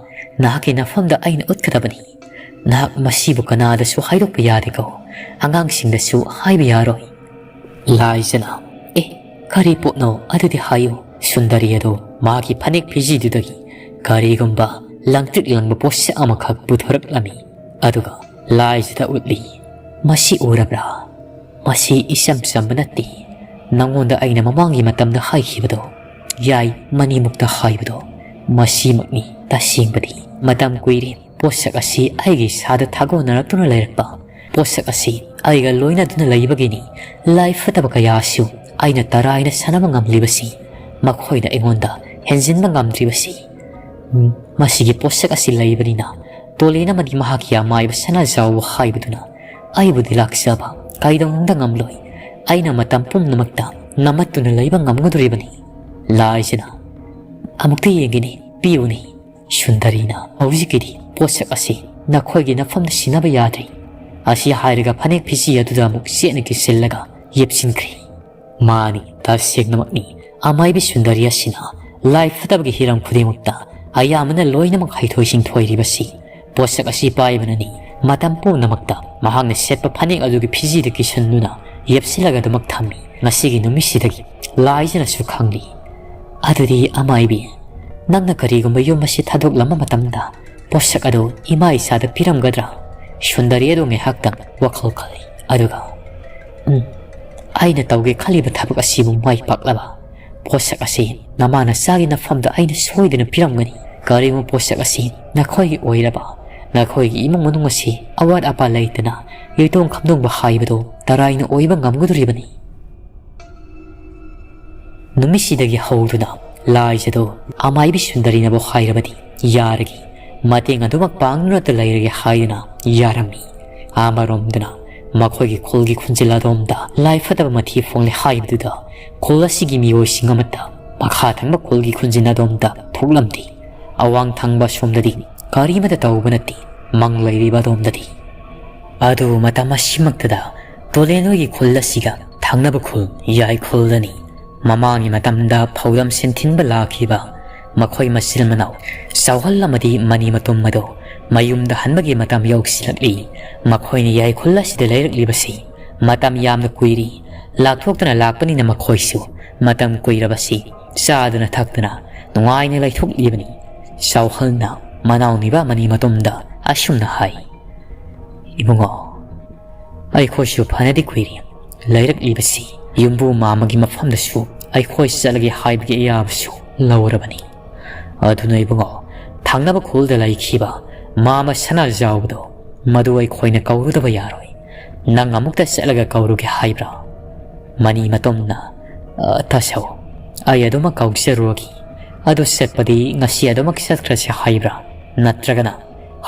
ꯅꯍꯥꯛꯀꯤ ꯅꯐꯝꯗ ꯑꯩꯅ ꯎꯠꯀꯗꯕꯅꯤ꯫ ꯅꯍꯥꯛ ꯃꯁꯤꯕꯨ ꯀꯅꯥꯗꯁꯨ ꯍꯥꯏꯗꯣꯛꯄ ꯌꯥꯗꯦꯀꯣ꯫ ꯑꯉꯥꯡꯁꯤꯡꯗꯁꯨ ꯍꯥꯏꯕ ꯌꯥꯔꯣꯏ꯫" ꯂꯥꯏꯖꯅ, "ꯑꯦ, ꯀꯔꯤ ꯄꯣꯠꯅꯣ? ꯑꯗꯨꯗꯤ ꯍꯥꯏꯌꯨ꯫" ꯁꯨꯟꯗꯔꯤ ꯑꯗꯣ ꯃꯥꯒꯤ ꯐꯅꯦꯛ ꯐꯤꯖꯤꯗꯨꯗꯒꯤ ꯀꯔꯤꯒꯨꯝꯕ ꯂꯪꯇ꯭ꯔꯤꯛ ꯂꯪꯕ ꯄꯣꯠꯁꯛ ꯑꯃꯈꯛ ꯄꯨꯊꯣꯔꯛꯂꯝꯃꯤ꯫ ꯑꯗꯨꯒ ꯂꯥꯏꯖꯗ ꯎꯠꯂꯤ꯫ "ꯃꯁꯤ ꯎꯔꯕ꯭ꯔꯥ? ꯃꯁꯤ ꯏꯆꯝ ꯆꯝꯕ ꯅꯠꯇꯦ꯫ ꯅꯉꯣꯟꯗ ꯑꯩꯅ ꯃꯃꯥꯡꯒꯤ ꯃꯇꯝꯗ ꯍꯥꯏꯈꯤꯕꯗꯣ, ꯌꯥꯏ, ꯃꯅꯤꯃꯨꯛꯇ ꯍꯥꯏꯕꯗꯣ, ꯃꯁꯤꯃꯛꯅꯤ ꯇꯁꯦꯡꯕꯗꯤ꯫ ꯃꯇꯝ ꯀꯨꯏꯔꯦ ꯄꯣꯠꯁꯛ ꯑꯁꯤ ꯑꯩꯒꯤ ꯏꯁꯥꯗ ꯊꯥꯒꯣꯟꯅꯔꯛꯇꯨꯅ ꯂꯩꯔꯛꯄ꯫ ꯄꯣꯠꯁꯛ ꯑꯁꯤ ꯑꯩꯒ ꯂꯣꯏꯅꯗꯨꯅ ꯂꯩꯕꯒꯤꯅꯤ ꯂꯥꯏ ꯐꯠꯇꯕ ꯀꯌꯥꯁꯨ ꯑꯩꯅ ꯇꯔꯥꯏꯅ ꯁꯥꯟꯅꯕ ꯉꯝꯂꯤꯕꯁꯤ, ꯃꯈꯣꯏꯅ ꯑꯩꯉꯣꯟꯗ ꯍꯦꯟꯖꯤꯟꯕ ꯉꯝꯗ꯭ꯔꯤꯕꯁꯤ꯫ ꯎꯝ, ꯃꯁꯤꯒꯤ ꯄꯣꯠꯁꯛ ꯑꯁꯤ ꯂꯩꯕꯅꯤꯅ, ꯇꯣꯂꯦꯟ ꯑꯃꯗꯤ ꯃꯍꯥꯛꯀꯤ ꯑꯃꯥꯏꯕ ꯁꯅꯥꯖꯥꯎꯕ ꯍꯥꯏꯕꯗꯨꯅ ꯑꯩꯕꯨꯗꯤ ꯂꯥꯛꯆꯕ ꯀꯩꯗꯧꯅꯨꯡꯗ ꯉꯝꯂꯣꯏ꯫ ꯑꯩꯅ ꯃꯇꯝ ꯄꯨꯝꯅꯃꯛꯇ ꯅꯝꯃꯠꯇꯨꯅ ꯂꯩꯕ ꯉꯝꯒꯗꯧꯔꯤꯕꯅꯤ꯫ ꯂꯥꯏꯖꯅ ꯑꯃꯨꯛꯇ ꯌꯦꯡꯒꯦꯅꯦ, ꯄꯤꯌꯨꯅꯦ꯫ ꯁꯨꯟꯗꯔꯤꯅ ꯍꯧꯖꯤꯛꯀꯤꯗꯤ ꯄꯣꯠꯁꯛ ꯑꯁꯤ ꯅꯈꯣꯏꯒꯤ ꯅꯐꯝꯗ ꯁꯤꯟꯅꯕ ꯌꯥꯗ꯭ꯔꯤ꯫ ꯑꯁꯤ ꯍꯥꯏꯔꯒ ꯐꯅꯦꯛ ꯐꯤꯖꯤ ꯑꯗꯨꯗ ꯑꯃꯨꯛ ꯆꯦꯠꯅ ꯀꯤꯁꯤꯜꯂꯒ ꯌꯦꯞꯁꯤꯟꯈ꯭ꯔꯦ꯫ ꯃꯥꯅꯤ, ꯇꯁꯦꯡꯅꯃꯛꯅꯤ꯫ ꯑꯃꯥꯏꯕꯤ ꯁꯨꯟꯗꯔꯤ ꯑꯁꯤꯅ ꯂꯥꯏ ꯐꯠꯇꯕꯒꯤ ꯍꯤꯔꯝ ꯈꯨꯗꯤꯡꯃꯛꯇ ꯑꯌꯥꯝꯕꯅ ꯂꯣꯏꯅꯃꯛ ꯍꯩꯊꯣꯏ ꯁꯤꯡꯊꯣꯏꯔꯤꯕꯁꯤ ꯄꯣꯠꯁꯛ ꯑꯁꯤ ꯄꯥꯏꯕꯅꯅꯤ꯫ ꯃꯇꯝ ꯄꯨꯝꯅꯃꯛꯇ ꯃꯍꯥꯛꯅ ꯁꯦꯠꯄ ꯐꯅꯦꯛ ꯑꯗꯨꯒꯤ ꯐꯤꯖꯤꯗ ꯀꯤꯁꯤꯟꯗꯨꯅ ꯌꯦꯞꯁꯤꯜꯂꯒ ꯑꯗꯨꯃꯛ ꯊꯝꯃꯤ꯫ ꯉꯁꯤꯒꯤ ꯅꯨꯃꯤꯠꯁꯤꯗꯒꯤ ꯂꯥꯏꯖꯅꯁꯨ ꯈꯪꯂꯤ꯫ ꯑꯗꯨꯗꯤ ꯑꯃꯥꯏꯕꯤ, ꯅꯪꯅ ꯀꯔꯤꯒꯨꯝꯕ ꯌꯨꯝ ꯑꯁꯤ ꯊꯥꯗꯣꯛꯂꯝꯕ ꯃꯇꯝꯗ ꯄꯣꯠꯁꯛ ꯑꯗꯨ ꯏꯃꯥ ꯏꯆꯥꯗ ꯄꯤꯔꯝꯒꯗ꯭ꯔꯥ? ꯁꯨꯟꯗꯔꯤ ꯑꯗꯨ ꯉꯥꯏꯍꯥꯛꯇꯪ ꯋꯥꯈꯜ ꯈꯜꯂꯤ꯫ ꯑꯗꯨꯒ, "ꯎꯝ, ꯑꯩꯅ ꯇꯧꯒꯦ ꯈꯜꯂꯤꯕ ꯊꯕꯛ ꯑꯁꯤꯕꯨ ꯃꯥꯏ ꯄꯥꯛꯂꯕ ꯄꯣꯠꯁꯛ ꯑꯁꯤ ꯅꯃꯥ ꯅꯆꯥꯒꯤ ꯅꯐꯝꯗ ꯑꯩꯅ ꯁꯣꯏꯗꯅ ꯄꯤꯔꯝꯒꯅꯤ꯫ ꯀꯔꯤꯒꯨꯝꯕ ꯄꯣꯠꯁꯛ ꯑꯁꯤ ꯅꯈꯣꯏꯒꯤ ꯑꯣꯏꯔꯕ, ꯅꯈꯣꯏꯒꯤ ꯏꯃꯨꯡ ꯃꯅꯨꯡ ꯑꯁꯤ ꯑꯋꯥꯠ ꯑꯄꯥ ꯂꯩꯇꯅ ꯌꯣꯏꯇꯣꯡ ꯈꯝꯗꯣꯡꯕ ꯍꯥꯏꯕꯗꯨ ꯇꯔꯥꯏꯅ ꯑꯣꯏꯕ ꯉꯝꯒꯗꯧꯔꯤꯕꯅꯤ꯫" ꯅꯨꯃꯤꯠꯁꯤꯗꯒꯤ ꯍꯧꯗꯨꯅ ꯂꯥꯏꯖꯗꯨ ꯑꯃꯥꯏꯕꯤ ꯁꯨꯟꯗꯔꯤꯅꯕꯨ ꯍꯥꯏꯔꯕꯗꯤ ꯌꯥꯔꯒꯦ, ꯃꯇꯦꯡ ꯑꯗꯨꯃꯛ ꯄꯥꯡꯗꯨꯅꯇ ꯂꯩꯔꯒꯦ ꯍꯥꯏꯗꯨꯅ ꯌꯥꯔꯝꯃꯤ꯫ ꯑꯃꯔꯣꯝꯗꯅ ꯃꯈꯣꯏꯒꯤ ꯈꯨꯜꯒꯤ ꯈꯨꯟꯖꯤꯜ ꯑꯗꯣꯝꯗ ꯂꯥꯏ ꯐꯠꯇꯕ ꯃꯊꯤ ꯐꯣꯡꯂꯦ ꯍꯥꯏꯕꯗꯨꯗ ꯈꯨꯜ ꯑꯁꯤꯒꯤ ꯃꯤꯑꯣꯏꯁꯤꯡ ꯑꯃꯠꯇ ꯃꯈꯥ ꯊꯪꯕ ꯈꯨꯜꯒꯤ ꯈꯨꯟꯖꯤꯜ ꯑꯗꯣꯝꯗ ꯊꯣꯛꯂꯝꯗꯦ꯫ ꯑꯋꯥꯡ ꯊꯪꯕ ꯁꯣꯝꯗꯗꯤ ꯀꯔꯤꯃꯠꯇ ꯇꯧꯕ ꯅꯠꯇꯦ, ꯃꯪ ꯂꯩꯔꯤꯕ ꯑꯗꯣꯝꯗꯗꯤ꯫ ꯑꯗꯨ ꯃꯇꯝ ꯑꯁꯤꯃꯛꯇꯗ ꯇꯣꯂꯦꯟ ꯍꯣꯏꯒꯤ ꯈꯨꯜ ꯑꯁꯤꯒ ꯊꯪꯅꯕ ꯈꯨꯜ ꯌꯥꯏꯈꯨꯜꯗꯅꯤ꯫ ꯃꯃꯥꯡꯒꯤ ꯃꯇꯝꯗ ꯐꯧꯗꯝ ꯁꯤꯟꯊꯤꯟꯕ ꯂꯥꯛꯈꯤꯕ ꯃꯈꯣꯏ ꯃꯆꯤꯜ ꯃꯅꯥꯎ ꯆꯥꯎꯍꯜ ꯑꯃꯗꯤ ꯃꯅꯤ ꯃꯇꯨꯝ ꯑꯗꯨ ꯃꯌꯨꯝꯗ ꯍꯟꯕꯒꯤ ꯃꯇꯝ ꯌꯧꯁꯤꯜꯂꯛꯂꯤ꯫ ꯃꯈꯣꯏꯅ ꯌꯥꯏꯈꯨꯜ ꯑꯁꯤꯗ ꯂꯩꯔꯛꯂꯤꯕꯁꯤ ꯃꯇꯝ ꯌꯥꯝꯅ ꯀꯨꯏꯔꯤ꯫ ꯂꯥꯛꯊꯣꯛꯇꯅ ꯂꯥꯛꯄꯅꯤꯅ ꯃꯈꯣꯏꯁꯨ ꯃꯇꯝ ꯀꯨꯏꯔꯕꯁꯤ ꯆꯥꯗꯨꯅ ꯊꯛꯇꯨꯅ ꯅꯨꯡꯉꯥꯏꯅ ꯂꯩꯊꯣꯛꯂꯤꯕꯅꯤ꯫ ꯆꯥꯎꯍꯜꯅ ꯃꯅꯥꯎꯅꯤꯕ ꯃꯅꯤ ꯃꯇꯨꯝꯗ ꯑꯁꯨꯝꯅ ꯍꯥꯏ, "ꯏꯕꯨꯡꯉꯣ, ꯑꯩꯈꯣꯏꯁꯨ ꯐꯅꯗꯤ ꯀꯨꯏꯔꯦ ꯂꯩꯔꯛꯂꯤꯕꯁꯤ꯫ ꯌꯨꯝꯕꯨ ꯃꯥꯃꯒꯤ ꯃꯐꯝꯗꯁꯨ ꯑꯩꯈꯣꯏ ꯆꯠꯂꯒꯦ ꯍꯥꯏꯕꯒꯤ ꯑꯌꯥꯕꯁꯨ ꯂꯧꯔꯕꯅꯤ꯫ ꯑꯗꯨꯅ ꯏꯕꯨꯡꯉꯣ, ꯊꯪꯅꯕ ꯈꯨꯜꯗ ꯂꯩꯈꯤꯕ ꯃꯥꯃ ꯁꯅꯥꯖꯥꯎꯕꯗꯣ, ꯃꯗꯨ ꯑꯩꯈꯣꯏꯅ ꯀꯧꯔꯨꯗꯕ ꯌꯥꯔꯣꯏ꯫ ꯅꯪ ꯑꯃꯨꯛꯇ ꯆꯠꯂꯒ ꯀꯧꯔꯨꯒꯦ ꯍꯥꯏꯕ꯭ꯔꯥ?" ꯃꯅꯤ ꯃꯇꯣꯝꯅ, "ꯑ, ꯇꯥꯁꯧ, ꯑꯩ ꯑꯗꯨꯃꯛ ꯀꯥꯎꯖꯔꯨꯔꯒꯦ꯫ ꯑꯗꯨ ꯆꯠꯄꯗꯤ ꯉꯁꯤ ꯑꯗꯨꯃꯛ ꯆꯠꯈ꯭ꯔꯁꯤ ꯍꯥꯏꯕ꯭ꯔꯥ? ꯅꯠꯇ꯭ꯔꯒꯅ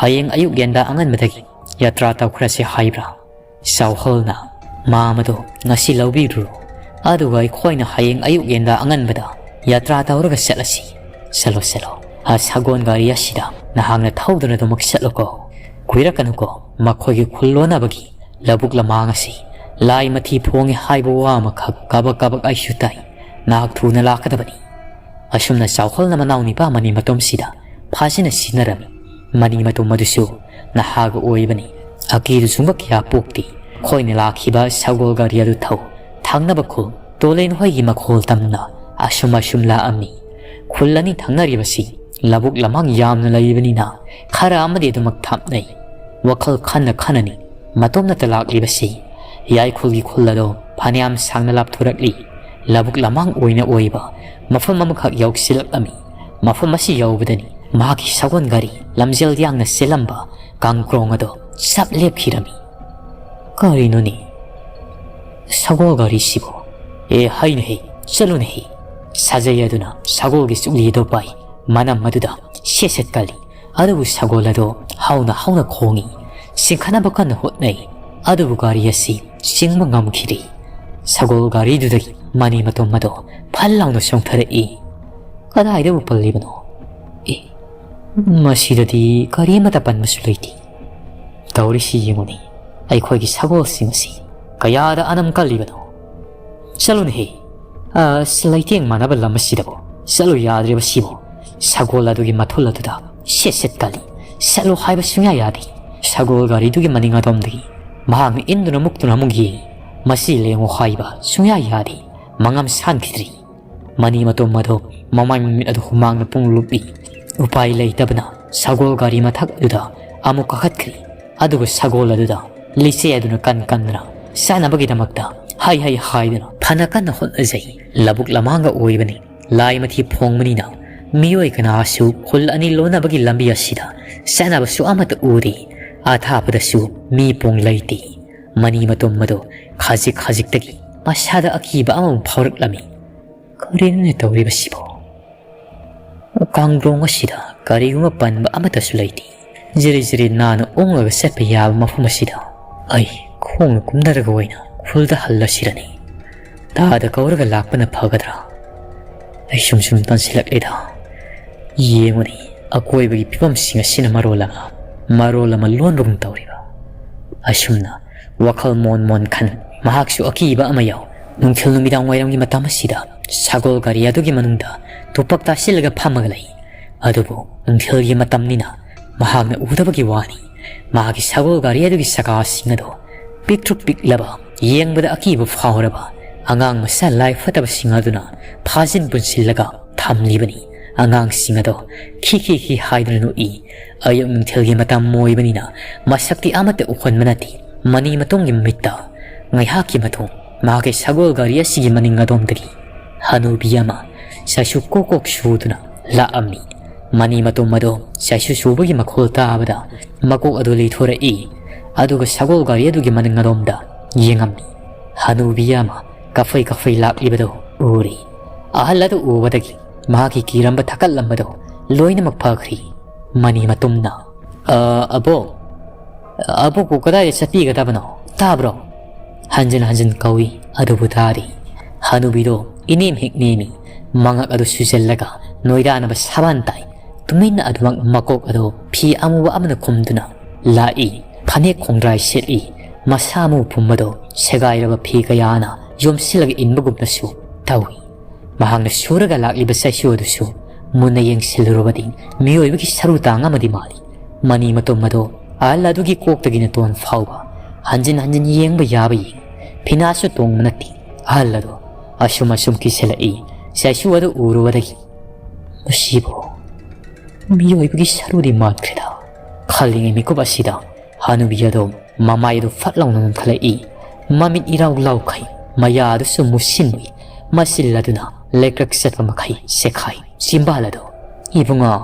ꯍꯌꯦꯡ ꯑꯌꯨꯛ ꯌꯦꯟꯗꯥ ꯑꯉꯟꯕꯗꯒꯤ ꯌꯥꯇ꯭ꯔꯥ ꯇꯧꯈ꯭ꯔꯁꯤ ꯍꯥꯏꯕ꯭ꯔꯥ?" ꯆꯥꯎꯍꯜꯅ, "ꯃꯥꯃꯗꯣ ꯉꯁꯤ ꯂꯧꯕꯤꯔꯨꯔꯣ, ꯑꯗꯨꯒ ꯑꯩꯈꯣꯏꯅ ꯍꯌꯦꯡ ꯑꯌꯨꯛ ꯌꯦꯟꯗꯥ ꯑꯉꯟꯕꯗ ꯌꯥꯇ꯭ꯔꯥ ꯇꯧꯔꯒ ꯆꯠꯂꯁꯤ꯫ ꯆꯠꯂꯣ, ꯆꯠꯂꯣ꯫ ꯑ, ꯁꯒꯣꯜ ꯒꯥꯔꯤ ꯑꯁꯤꯗ ꯅꯍꯥꯛꯅ ꯊꯧꯗꯨꯅ ꯑꯗꯨꯃꯛ ꯆꯠꯂꯨꯀꯣ꯫ ꯀꯨꯏꯔꯛꯀꯅꯨꯀꯣ, ꯃꯈꯣꯏꯒꯤ ꯈꯨꯜ ꯂꯣꯟꯅꯕꯒꯤ ꯂꯧꯕꯨꯛ ꯂꯃꯥꯡ ꯑꯁꯤ ꯂꯥꯏ ꯃꯊꯤ ꯐꯣꯡꯉꯤ ꯍꯥꯏꯕ ꯋꯥ ꯑꯃꯈꯛ ꯀꯥꯕꯛ ꯀꯥꯕꯛ ꯑꯩꯁꯨ ꯇꯥꯏ꯫ ꯅꯍꯥꯛ ꯊꯨꯅ ꯂꯥꯛꯀꯗꯕꯅꯤ꯫" ꯑꯁꯨꯝꯅ ꯆꯥꯎꯍꯜꯅ ꯃꯅꯥꯎ ꯅꯤꯄꯥ ꯃꯅꯤ ꯃꯇꯣꯝꯁꯤꯗ ꯐꯥꯖꯅ ꯁꯤꯟꯅꯔꯝꯃꯤ꯫ ꯃꯅꯤ ꯃꯇꯣꯝ ꯑꯗꯨꯁꯨ ꯅꯍꯥꯒ ꯑꯣꯏꯕꯅꯤ꯫ ꯑꯀꯤꯕ ꯁꯨꯝꯕ ꯀꯌꯥ ꯄꯣꯛꯇꯦ꯫ ꯃꯈꯣꯏꯅ ꯂꯥꯛꯈꯤꯕ ꯁꯒꯣꯜ ꯒꯥꯔꯤ ꯑꯗꯨ ꯊꯧ ꯊꯪꯅꯕ ꯈꯨꯜ ꯇꯣꯂꯦꯟ ꯍꯣꯏꯒꯤ ꯃꯈꯣꯜ ꯇꯝꯅ ꯑꯁꯨꯝ ꯑꯁꯨꯝ ꯂꯥꯛꯑꯝꯃꯤ꯫ ꯈꯨꯜ ꯑꯅꯤ ꯊꯪꯅꯔꯤꯕꯁꯤ ꯂꯧꯕꯨꯛ ꯂꯃꯥꯡ ꯌꯥꯝꯅ ꯂꯩꯕꯅꯤꯅ ꯈꯔ ꯑꯃꯗꯤ ꯑꯗꯨꯃꯛ ꯊꯥꯞꯅꯩ꯫ ꯋꯥꯈꯜ ꯈꯟꯅ ꯈꯟꯅꯅꯤ ꯃꯇꯣꯝꯅꯇ ꯂꯥꯛꯂꯤꯕꯁꯤ꯫ ꯌꯥꯏꯈꯨꯜꯒꯤ ꯈꯨꯜ ꯑꯗꯣ ꯐꯅꯌꯥꯝ ꯁꯥꯡꯅ ꯂꯥꯞꯊꯣꯔꯛꯂꯤ꯫ ꯂꯧꯕꯨꯛ ꯂꯃꯥꯡ ꯑꯣꯏꯅ ꯑꯣꯏꯕ ꯃꯐꯝ ꯑꯃꯈꯛ ꯌꯧꯁꯤꯜꯂꯛꯂꯝꯃꯤ꯫ ꯃꯐꯝ ꯑꯁꯤ ꯌꯧꯕꯗꯅꯤ ꯃꯍꯥꯛꯀꯤ ꯁꯒꯣꯜ ꯒꯥꯔꯤ ꯂꯝꯖꯦꯜ ꯌꯥꯡꯅ ꯆꯦꯜꯂꯝꯕ ꯀꯥꯡꯀ꯭ꯔꯣꯡ ꯑꯗꯣ ꯆꯞ ꯂꯦꯞꯈꯤꯔꯝꯃꯤ꯫ "ꯀꯔꯤꯅꯣꯅꯦ ꯁꯒꯣꯜ ꯒꯥꯔꯤꯁꯤꯕꯨ? ꯑꯦ, ꯍꯩꯅꯦꯍꯦ, ꯆꯠꯂꯨꯅꯦꯍꯦ!" ꯁꯥꯖꯩ ꯑꯗꯨꯅ ꯁꯒꯣꯜꯒꯤ ꯆꯨꯛꯂꯤ ꯑꯗꯨ ꯄꯥꯏ꯫ ꯃꯅꯝ ꯑꯗꯨꯗ ꯁꯦꯠ ꯁꯦꯠ ꯀꯜꯂꯤ꯫ ꯑꯗꯨꯕꯨ ꯁꯒꯣꯜ ꯑꯗꯣ ꯍꯧꯅ ꯍꯧꯅ ꯈꯣꯡꯏ꯫ ꯆꯤꯡꯈꯠꯅꯕ ꯀꯟꯅ ꯍꯣꯠꯅꯩ꯫ ꯑꯗꯨꯕꯨ ꯒꯥꯔꯤ ꯑꯁꯤ ꯆꯤꯡꯕ ꯉꯝꯈꯤꯗꯦ꯫ ꯁꯒꯣꯜ ꯒꯥꯔꯤꯗꯨꯗꯒꯤ ꯃꯅꯤ ꯃꯇꯣꯝ ꯑꯗꯣ ꯐꯜ ꯂꯥꯎꯅ ꯆꯣꯡꯊꯔꯛꯏ꯫ "ꯀꯗꯥꯏꯗꯕꯨ ꯄꯜꯂꯤꯕꯅꯣ? ꯑꯦ, ꯃꯁꯤꯗꯗꯤ ꯒꯥꯔꯤ ꯑꯃꯠꯇ ꯄꯟꯕꯁꯨ ꯂꯩꯇꯦ꯫ ꯇꯧꯔꯤꯁꯤ ꯌꯦꯡꯉꯨꯅꯦ, ꯑꯩꯈꯣꯏꯒꯤ ꯁꯒꯣꯜꯁꯤꯡ ꯑꯁꯤ ꯀꯌꯥꯗ ꯑꯅꯝ ꯀꯜꯂꯤꯕꯅꯣ? ꯆꯠꯂꯨꯅꯦꯍꯦ, ꯑꯁ, ꯂꯩꯇꯦꯡ ꯃꯥꯟꯅꯕ ꯂꯝ ꯑꯁꯤꯗꯕꯨ ꯆꯠꯂꯨ ꯌꯥꯗ꯭ꯔꯤꯕ ꯁꯤꯕꯨ?" ꯁꯒꯣꯜ ꯑꯗꯨꯒꯤ ꯃꯊꯨꯜ ꯑꯗꯨꯗ ꯁꯦꯠ ꯁꯦꯠ ꯀꯜꯂꯤ꯫ ꯆꯠꯂꯨ ꯍꯥꯏꯕ ꯁꯨꯡꯌꯥ ꯌꯥꯗꯦ꯫ ꯁꯒꯣꯜ ꯒꯥꯔꯤꯗꯨꯒꯤ ꯃꯅꯤꯡ ꯑꯗꯣꯝꯗꯒꯤ ꯃꯍꯥꯛꯅ ꯏꯟꯗꯨꯅ ꯃꯨꯛꯇꯨꯅ ꯑꯃꯨꯛ ꯌꯦꯡꯏ꯫ ꯃꯁꯤ ꯂꯦꯡꯉꯨ ꯍꯥꯏꯕ ꯁꯨꯡꯌꯥ ꯌꯥꯗꯦ꯫ ꯃꯉꯝ ꯁꯥꯟꯈꯤꯗ꯭ꯔꯤ꯫ ꯃꯅꯤ ꯃꯇꯣꯝ ꯑꯗꯣ ꯃꯃꯥꯏ ꯃꯃꯤꯠ ꯑꯗꯨ ꯍꯨꯃꯥꯡꯅ ꯄꯨꯡ ꯂꯨꯞꯏ꯫ ꯎꯄꯥꯏ ꯂꯩꯇꯕꯅ ꯁꯒꯣꯜ ꯒꯥꯔꯤ ꯃꯊꯛ ꯑꯗꯨꯗ ꯑꯃꯨꯛ ꯀꯥꯈꯠꯈ꯭ꯔꯤ꯫ ꯑꯗꯨꯒ ꯁꯒꯣꯜ ꯑꯗꯨꯗ ꯂꯤꯆꯩ ꯑꯗꯨꯅ ꯀꯟ ꯀꯟꯗꯨꯅ ꯆꯥꯅꯕꯒꯤꯗꯃꯛꯇ ꯍꯩ ꯍꯩ ꯍꯥꯏꯗꯨꯅ ꯐꯅ ꯀꯟꯅ ꯍꯣꯠꯅꯖꯩ꯫ ꯂꯧꯕꯨꯛ ꯂꯃꯥꯡꯒ ꯑꯣꯏꯕꯅꯤ꯫ ꯂꯥꯏ ꯃꯊꯤ ꯐꯣꯡꯕꯅꯤꯅ ꯃꯤꯑꯣꯏ ꯀꯅꯥꯁꯨ ꯈꯨꯜ ꯑꯅꯤ ꯂꯣꯟꯅꯕꯒꯤ ꯂꯝꯕꯤ ꯑꯁꯤꯗ ꯆꯠꯅꯕꯁꯨ ꯑꯃꯠꯇ ꯎꯗꯦ꯫ ꯑꯊꯥꯞꯄꯗꯁꯨ ꯃꯤ ꯄꯣꯡ ꯂꯩꯇꯦ꯫ ꯃꯅꯤ ꯃꯇꯣꯝ ꯑꯗꯨ ꯈꯖꯤꯛ ꯈꯖꯤꯛꯇꯒꯤ ꯃꯁꯥꯗ ꯑꯀꯤꯕ ꯑꯃꯃꯨꯛ ꯐꯥꯎꯔꯛꯂꯝꯃꯤ꯫ ꯀꯔꯤꯅꯣꯅꯦ ꯇꯧꯔꯤꯕꯁꯤꯕꯣ? ꯀꯥꯡꯗ꯭ꯔꯣꯡ ꯑꯁꯤꯗ ꯀꯔꯤꯒꯨꯝꯕ ꯄꯟꯕ ꯑꯃꯠꯇꯁꯨ ꯂꯩꯇꯦ꯫ ꯖꯤꯔꯤ ꯖꯤꯔꯤ ꯅꯥꯟꯅ ꯑꯣꯡꯂꯒ ꯆꯠꯄ ꯌꯥꯕ ꯃꯐꯝ ꯑꯁꯤꯗ ꯑꯩ ꯈꯣꯡꯅ ꯀꯨꯝꯊꯔꯒ ꯑꯣꯏꯅ ꯈꯨꯜꯗ ꯍꯜꯂꯁꯤꯔꯅꯤ꯫ ꯇꯥꯗ ꯀꯧꯔꯒ ꯂꯥꯛꯄꯅ ꯐꯒꯗ꯭ꯔꯥ? ꯑꯩ ꯁꯨꯝ ꯁꯨꯝ ꯇꯟꯁꯤꯜꯂꯛꯂꯦꯗ꯫ ꯌꯦꯡꯉꯨꯅꯤ, ꯑꯀꯣꯏꯕꯒꯤ ꯐꯤꯕꯝꯁꯤꯡ ꯑꯁꯤꯅ ꯃꯔꯣꯜ ꯑꯃ, ꯃꯔꯣꯜ ꯑꯃ ꯂꯣꯟꯕꯒꯨꯝ ꯇꯧꯔꯤꯕ꯫ ꯑꯁꯨꯝꯅ ꯋꯥꯈꯜ ꯃꯣꯟ ꯃꯣꯟ ꯈꯟ, ꯃꯍꯥꯛꯁꯨ ꯑꯀꯤꯕ ꯑꯃ ꯌꯥꯎ꯫ ꯅꯨꯡꯊꯤꯜ ꯅꯨꯃꯤꯗꯥꯡ ꯋꯥꯏꯔꯝꯒꯤ ꯃꯇꯝ ꯑꯁꯤꯗ ꯁꯒꯣꯜ ꯒꯥꯔꯤ ꯑꯗꯨꯒꯤ ꯃꯅꯨꯡꯗ ꯇꯨꯄꯛ ꯇꯥꯁꯤꯜꯂꯒ ꯐꯝꯃꯒ ꯂꯩ꯫ ꯑꯗꯨꯕꯨ ꯅꯨꯡꯊꯤꯜꯒꯤ ꯃꯇꯝꯅꯤꯅ ꯃꯍꯥꯛꯅ ꯎꯗꯕꯒꯤ ꯋꯥꯅꯤ꯫ ꯃꯍꯥꯛꯀꯤ ꯁꯒꯣꯜ ꯒꯥꯔꯤ ꯑꯗꯨꯒꯤ ꯆꯀꯥꯁꯤꯡ ꯑꯗꯨ ꯄꯤꯛꯇ꯭ꯔꯨ ꯄꯤꯛꯂꯕ, ꯌꯦꯡꯕꯗ ꯑꯀꯤꯕ ꯐꯥꯎꯔꯕ ꯑꯉꯥꯡ ꯃꯆꯥ ꯂꯥꯏ ꯐꯠꯇꯕꯁꯤꯡ ꯑꯗꯨꯅ ꯐꯥꯖꯤꯟ ꯄꯨꯟꯁꯤꯜꯂꯒ ꯊꯝꯂꯤꯕꯅꯤ꯫ ꯑꯉꯥꯡꯁꯤꯡ ꯑꯗꯣ ꯈꯤ ꯈꯤ ꯈꯤ ꯍꯥꯏꯗꯨꯅ ꯅꯣꯛꯏ꯫ ꯑꯌꯨꯛ ꯅꯨꯡꯊꯤꯜꯒꯤ ꯃꯇꯝ ꯑꯣꯏꯕꯅꯤꯅ ꯃꯁꯛꯇꯤ ꯑꯃꯠꯇ ꯎꯍꯟꯕ ꯅꯠꯇꯦ꯫ ꯃꯅꯤ ꯃꯇꯨꯡꯒꯤ ꯃꯤꯠꯇ ꯉꯥꯏꯍꯥꯛꯀꯤ ꯃꯇꯨꯡ ꯃꯍꯥꯛꯀꯤ ꯁꯒꯣꯜ ꯒꯥꯔꯤ ꯑꯁꯤꯒꯤ ꯃꯅꯤꯡ ꯑꯗꯣꯝꯗꯒꯤ ꯍꯅꯨꯕꯤ ꯑꯃ ꯆꯩꯁꯨ ꯀꯣꯛ ꯀꯣꯛ ꯁꯨꯗꯨꯅ ꯂꯥꯛꯑꯝꯃꯤ꯫ ꯃꯅꯤ ꯃꯇꯨꯝ ꯑꯗꯣ ꯆꯩꯁꯨ ꯁꯨꯕꯒꯤ ꯃꯈꯣꯜ ꯇꯥꯕꯗ ꯃꯀꯣꯛ ꯑꯗꯨ ꯂꯩꯊꯣꯔꯛꯏ꯫ ꯑꯗꯨꯒ ꯁꯒꯣꯜ ꯒꯥꯔꯤ ꯑꯗꯨꯒꯤ ꯃꯅꯤꯡ ꯑꯗꯣꯝꯗ ꯌꯦꯡꯉꯝꯃꯤ꯫ ꯍꯅꯨꯕꯤ ꯑꯃ ꯀꯐꯩ ꯀꯐꯩ ꯂꯥꯛꯂꯤꯕꯗꯨ ꯎꯔꯤ꯫ ꯑꯍꯜ ꯑꯗꯨ ꯎꯕꯗꯒꯤ ꯃꯍꯥꯛꯀꯤ ꯀꯤꯔꯝꯕ ꯊꯛꯀꯠꯂꯝꯕꯗꯨ ꯂꯣꯏꯅꯃꯛ ꯐꯈ꯭ꯔꯤ꯫ ꯃꯅꯤ ꯃꯇꯨꯝꯅ, "ꯑ, ꯑꯕꯣꯛ, ꯑꯕꯣꯛꯄꯨ ꯀꯗꯥꯏꯗ ꯆꯠꯄꯤꯒꯗꯕꯅꯣ? ꯇꯥꯕ꯭ꯔꯣ?" ꯍꯟꯖꯤꯟ ꯍꯟꯖꯤꯟ ꯀꯧꯏ꯫ ꯑꯗꯨꯕꯨ ꯇꯥꯗꯦ꯫ ꯍꯅꯨꯕꯤꯗꯣ ꯏꯅꯦꯝ ꯍꯦꯛ ꯅꯦꯝꯃꯤ꯫ ꯃꯉꯛ ꯑꯗꯨ ꯁꯨꯖꯜꯂꯒ ꯅꯣꯏꯔꯥꯅꯕ ꯁꯥꯕꯥꯟ ꯇꯥꯏ꯫ ꯇꯨꯃꯤꯟꯅ ꯑꯗꯨꯃꯛ ꯃꯀꯣꯛ ꯑꯗꯨ ꯐꯤ ꯑꯃꯨꯕ ꯑꯃꯅ ꯈꯨꯝꯗꯨꯅ ꯂꯥꯛꯏ꯫ ꯐꯅꯦꯛ ꯈꯣꯡꯗ꯭ꯔꯥꯏ ꯁꯦꯠꯂꯤ꯫ ꯃꯁꯥ ꯃꯎ ꯄꯨꯝꯕꯗꯣ ꯁꯦꯒꯥꯏꯔꯕ ꯐꯤ ꯀꯌꯥꯅ ꯌꯣꯝꯁꯤꯜꯂꯒ ꯏꯟꯕꯒꯨꯝꯅꯁꯨ ꯇꯧꯏ꯫ ꯃꯍꯥꯛꯅ ꯁꯨꯔꯒ ꯂꯥꯛꯂꯤꯕ ꯆꯩꯁꯨ ꯑꯗꯨꯁꯨ ꯃꯨꯟꯅ ꯌꯦꯡꯁꯤꯜꯂꯨꯔꯕꯗꯤ ꯃꯤꯑꯣꯏꯕꯒꯤ ꯁꯔꯨ ꯇꯥꯡ ꯑꯃꯗꯤ ꯃꯥꯜꯂꯤ꯫ ꯃꯅꯤ ꯃꯇꯨꯝ ꯑꯗꯣ ꯑꯍꯜ ꯑꯗꯨꯒꯤ ꯀꯣꯛꯇꯒꯤ ꯅꯥꯇꯣꯟ ꯐꯥꯎꯕ ꯍꯟꯖꯤꯟ ꯍꯟꯖꯤꯟ ꯌꯦꯡꯕ ꯌꯥꯕ ꯌꯦꯡ꯫ ꯐꯤꯅꯥꯁꯨ ꯇꯣꯡꯕ ꯅꯠꯇꯦ꯫ ꯑꯍꯜ ꯑꯗꯣ ꯑꯁꯨꯝ ꯑꯁꯨꯝ ꯀꯤꯁꯤꯜꯂꯛꯏ꯫ ꯆꯩꯁꯨ ꯑꯗꯨ ꯎꯔꯨꯕꯗꯒꯤ, "ꯃꯁꯤꯕꯨ ꯃꯤꯑꯣꯏꯕꯒꯤ ꯁꯔꯨꯗꯤ ꯃꯥꯟꯈ꯭ꯔꯦꯗ" ꯈꯜꯂꯤꯉꯩ ꯃꯤꯀꯨꯞ ꯑꯁꯤꯗ ꯍꯅꯨꯕꯤ ꯑꯗꯣ ꯃꯃꯥꯏ ꯑꯗꯨ ꯐꯠ ꯂꯥꯎꯅ ꯅꯣꯟꯈꯠꯂꯛꯏ꯫ ꯃꯃꯤꯠ ꯏꯔꯥꯎ ꯂꯥꯎꯈꯩ, ꯃꯌꯥ ꯑꯗꯨꯁꯨ ꯃꯨꯁꯤꯟꯅꯨꯏ꯫ ꯃꯆꯤꯜ ꯑꯗꯨꯅ ꯂꯩꯀ꯭ꯔꯛ ꯆꯠꯄ ꯃꯈꯩ ꯆꯦꯈꯥꯏ꯫ ꯆꯤꯝꯕꯥꯜ ꯑꯗꯨ, "ꯏꯕꯨꯡꯉꯣ,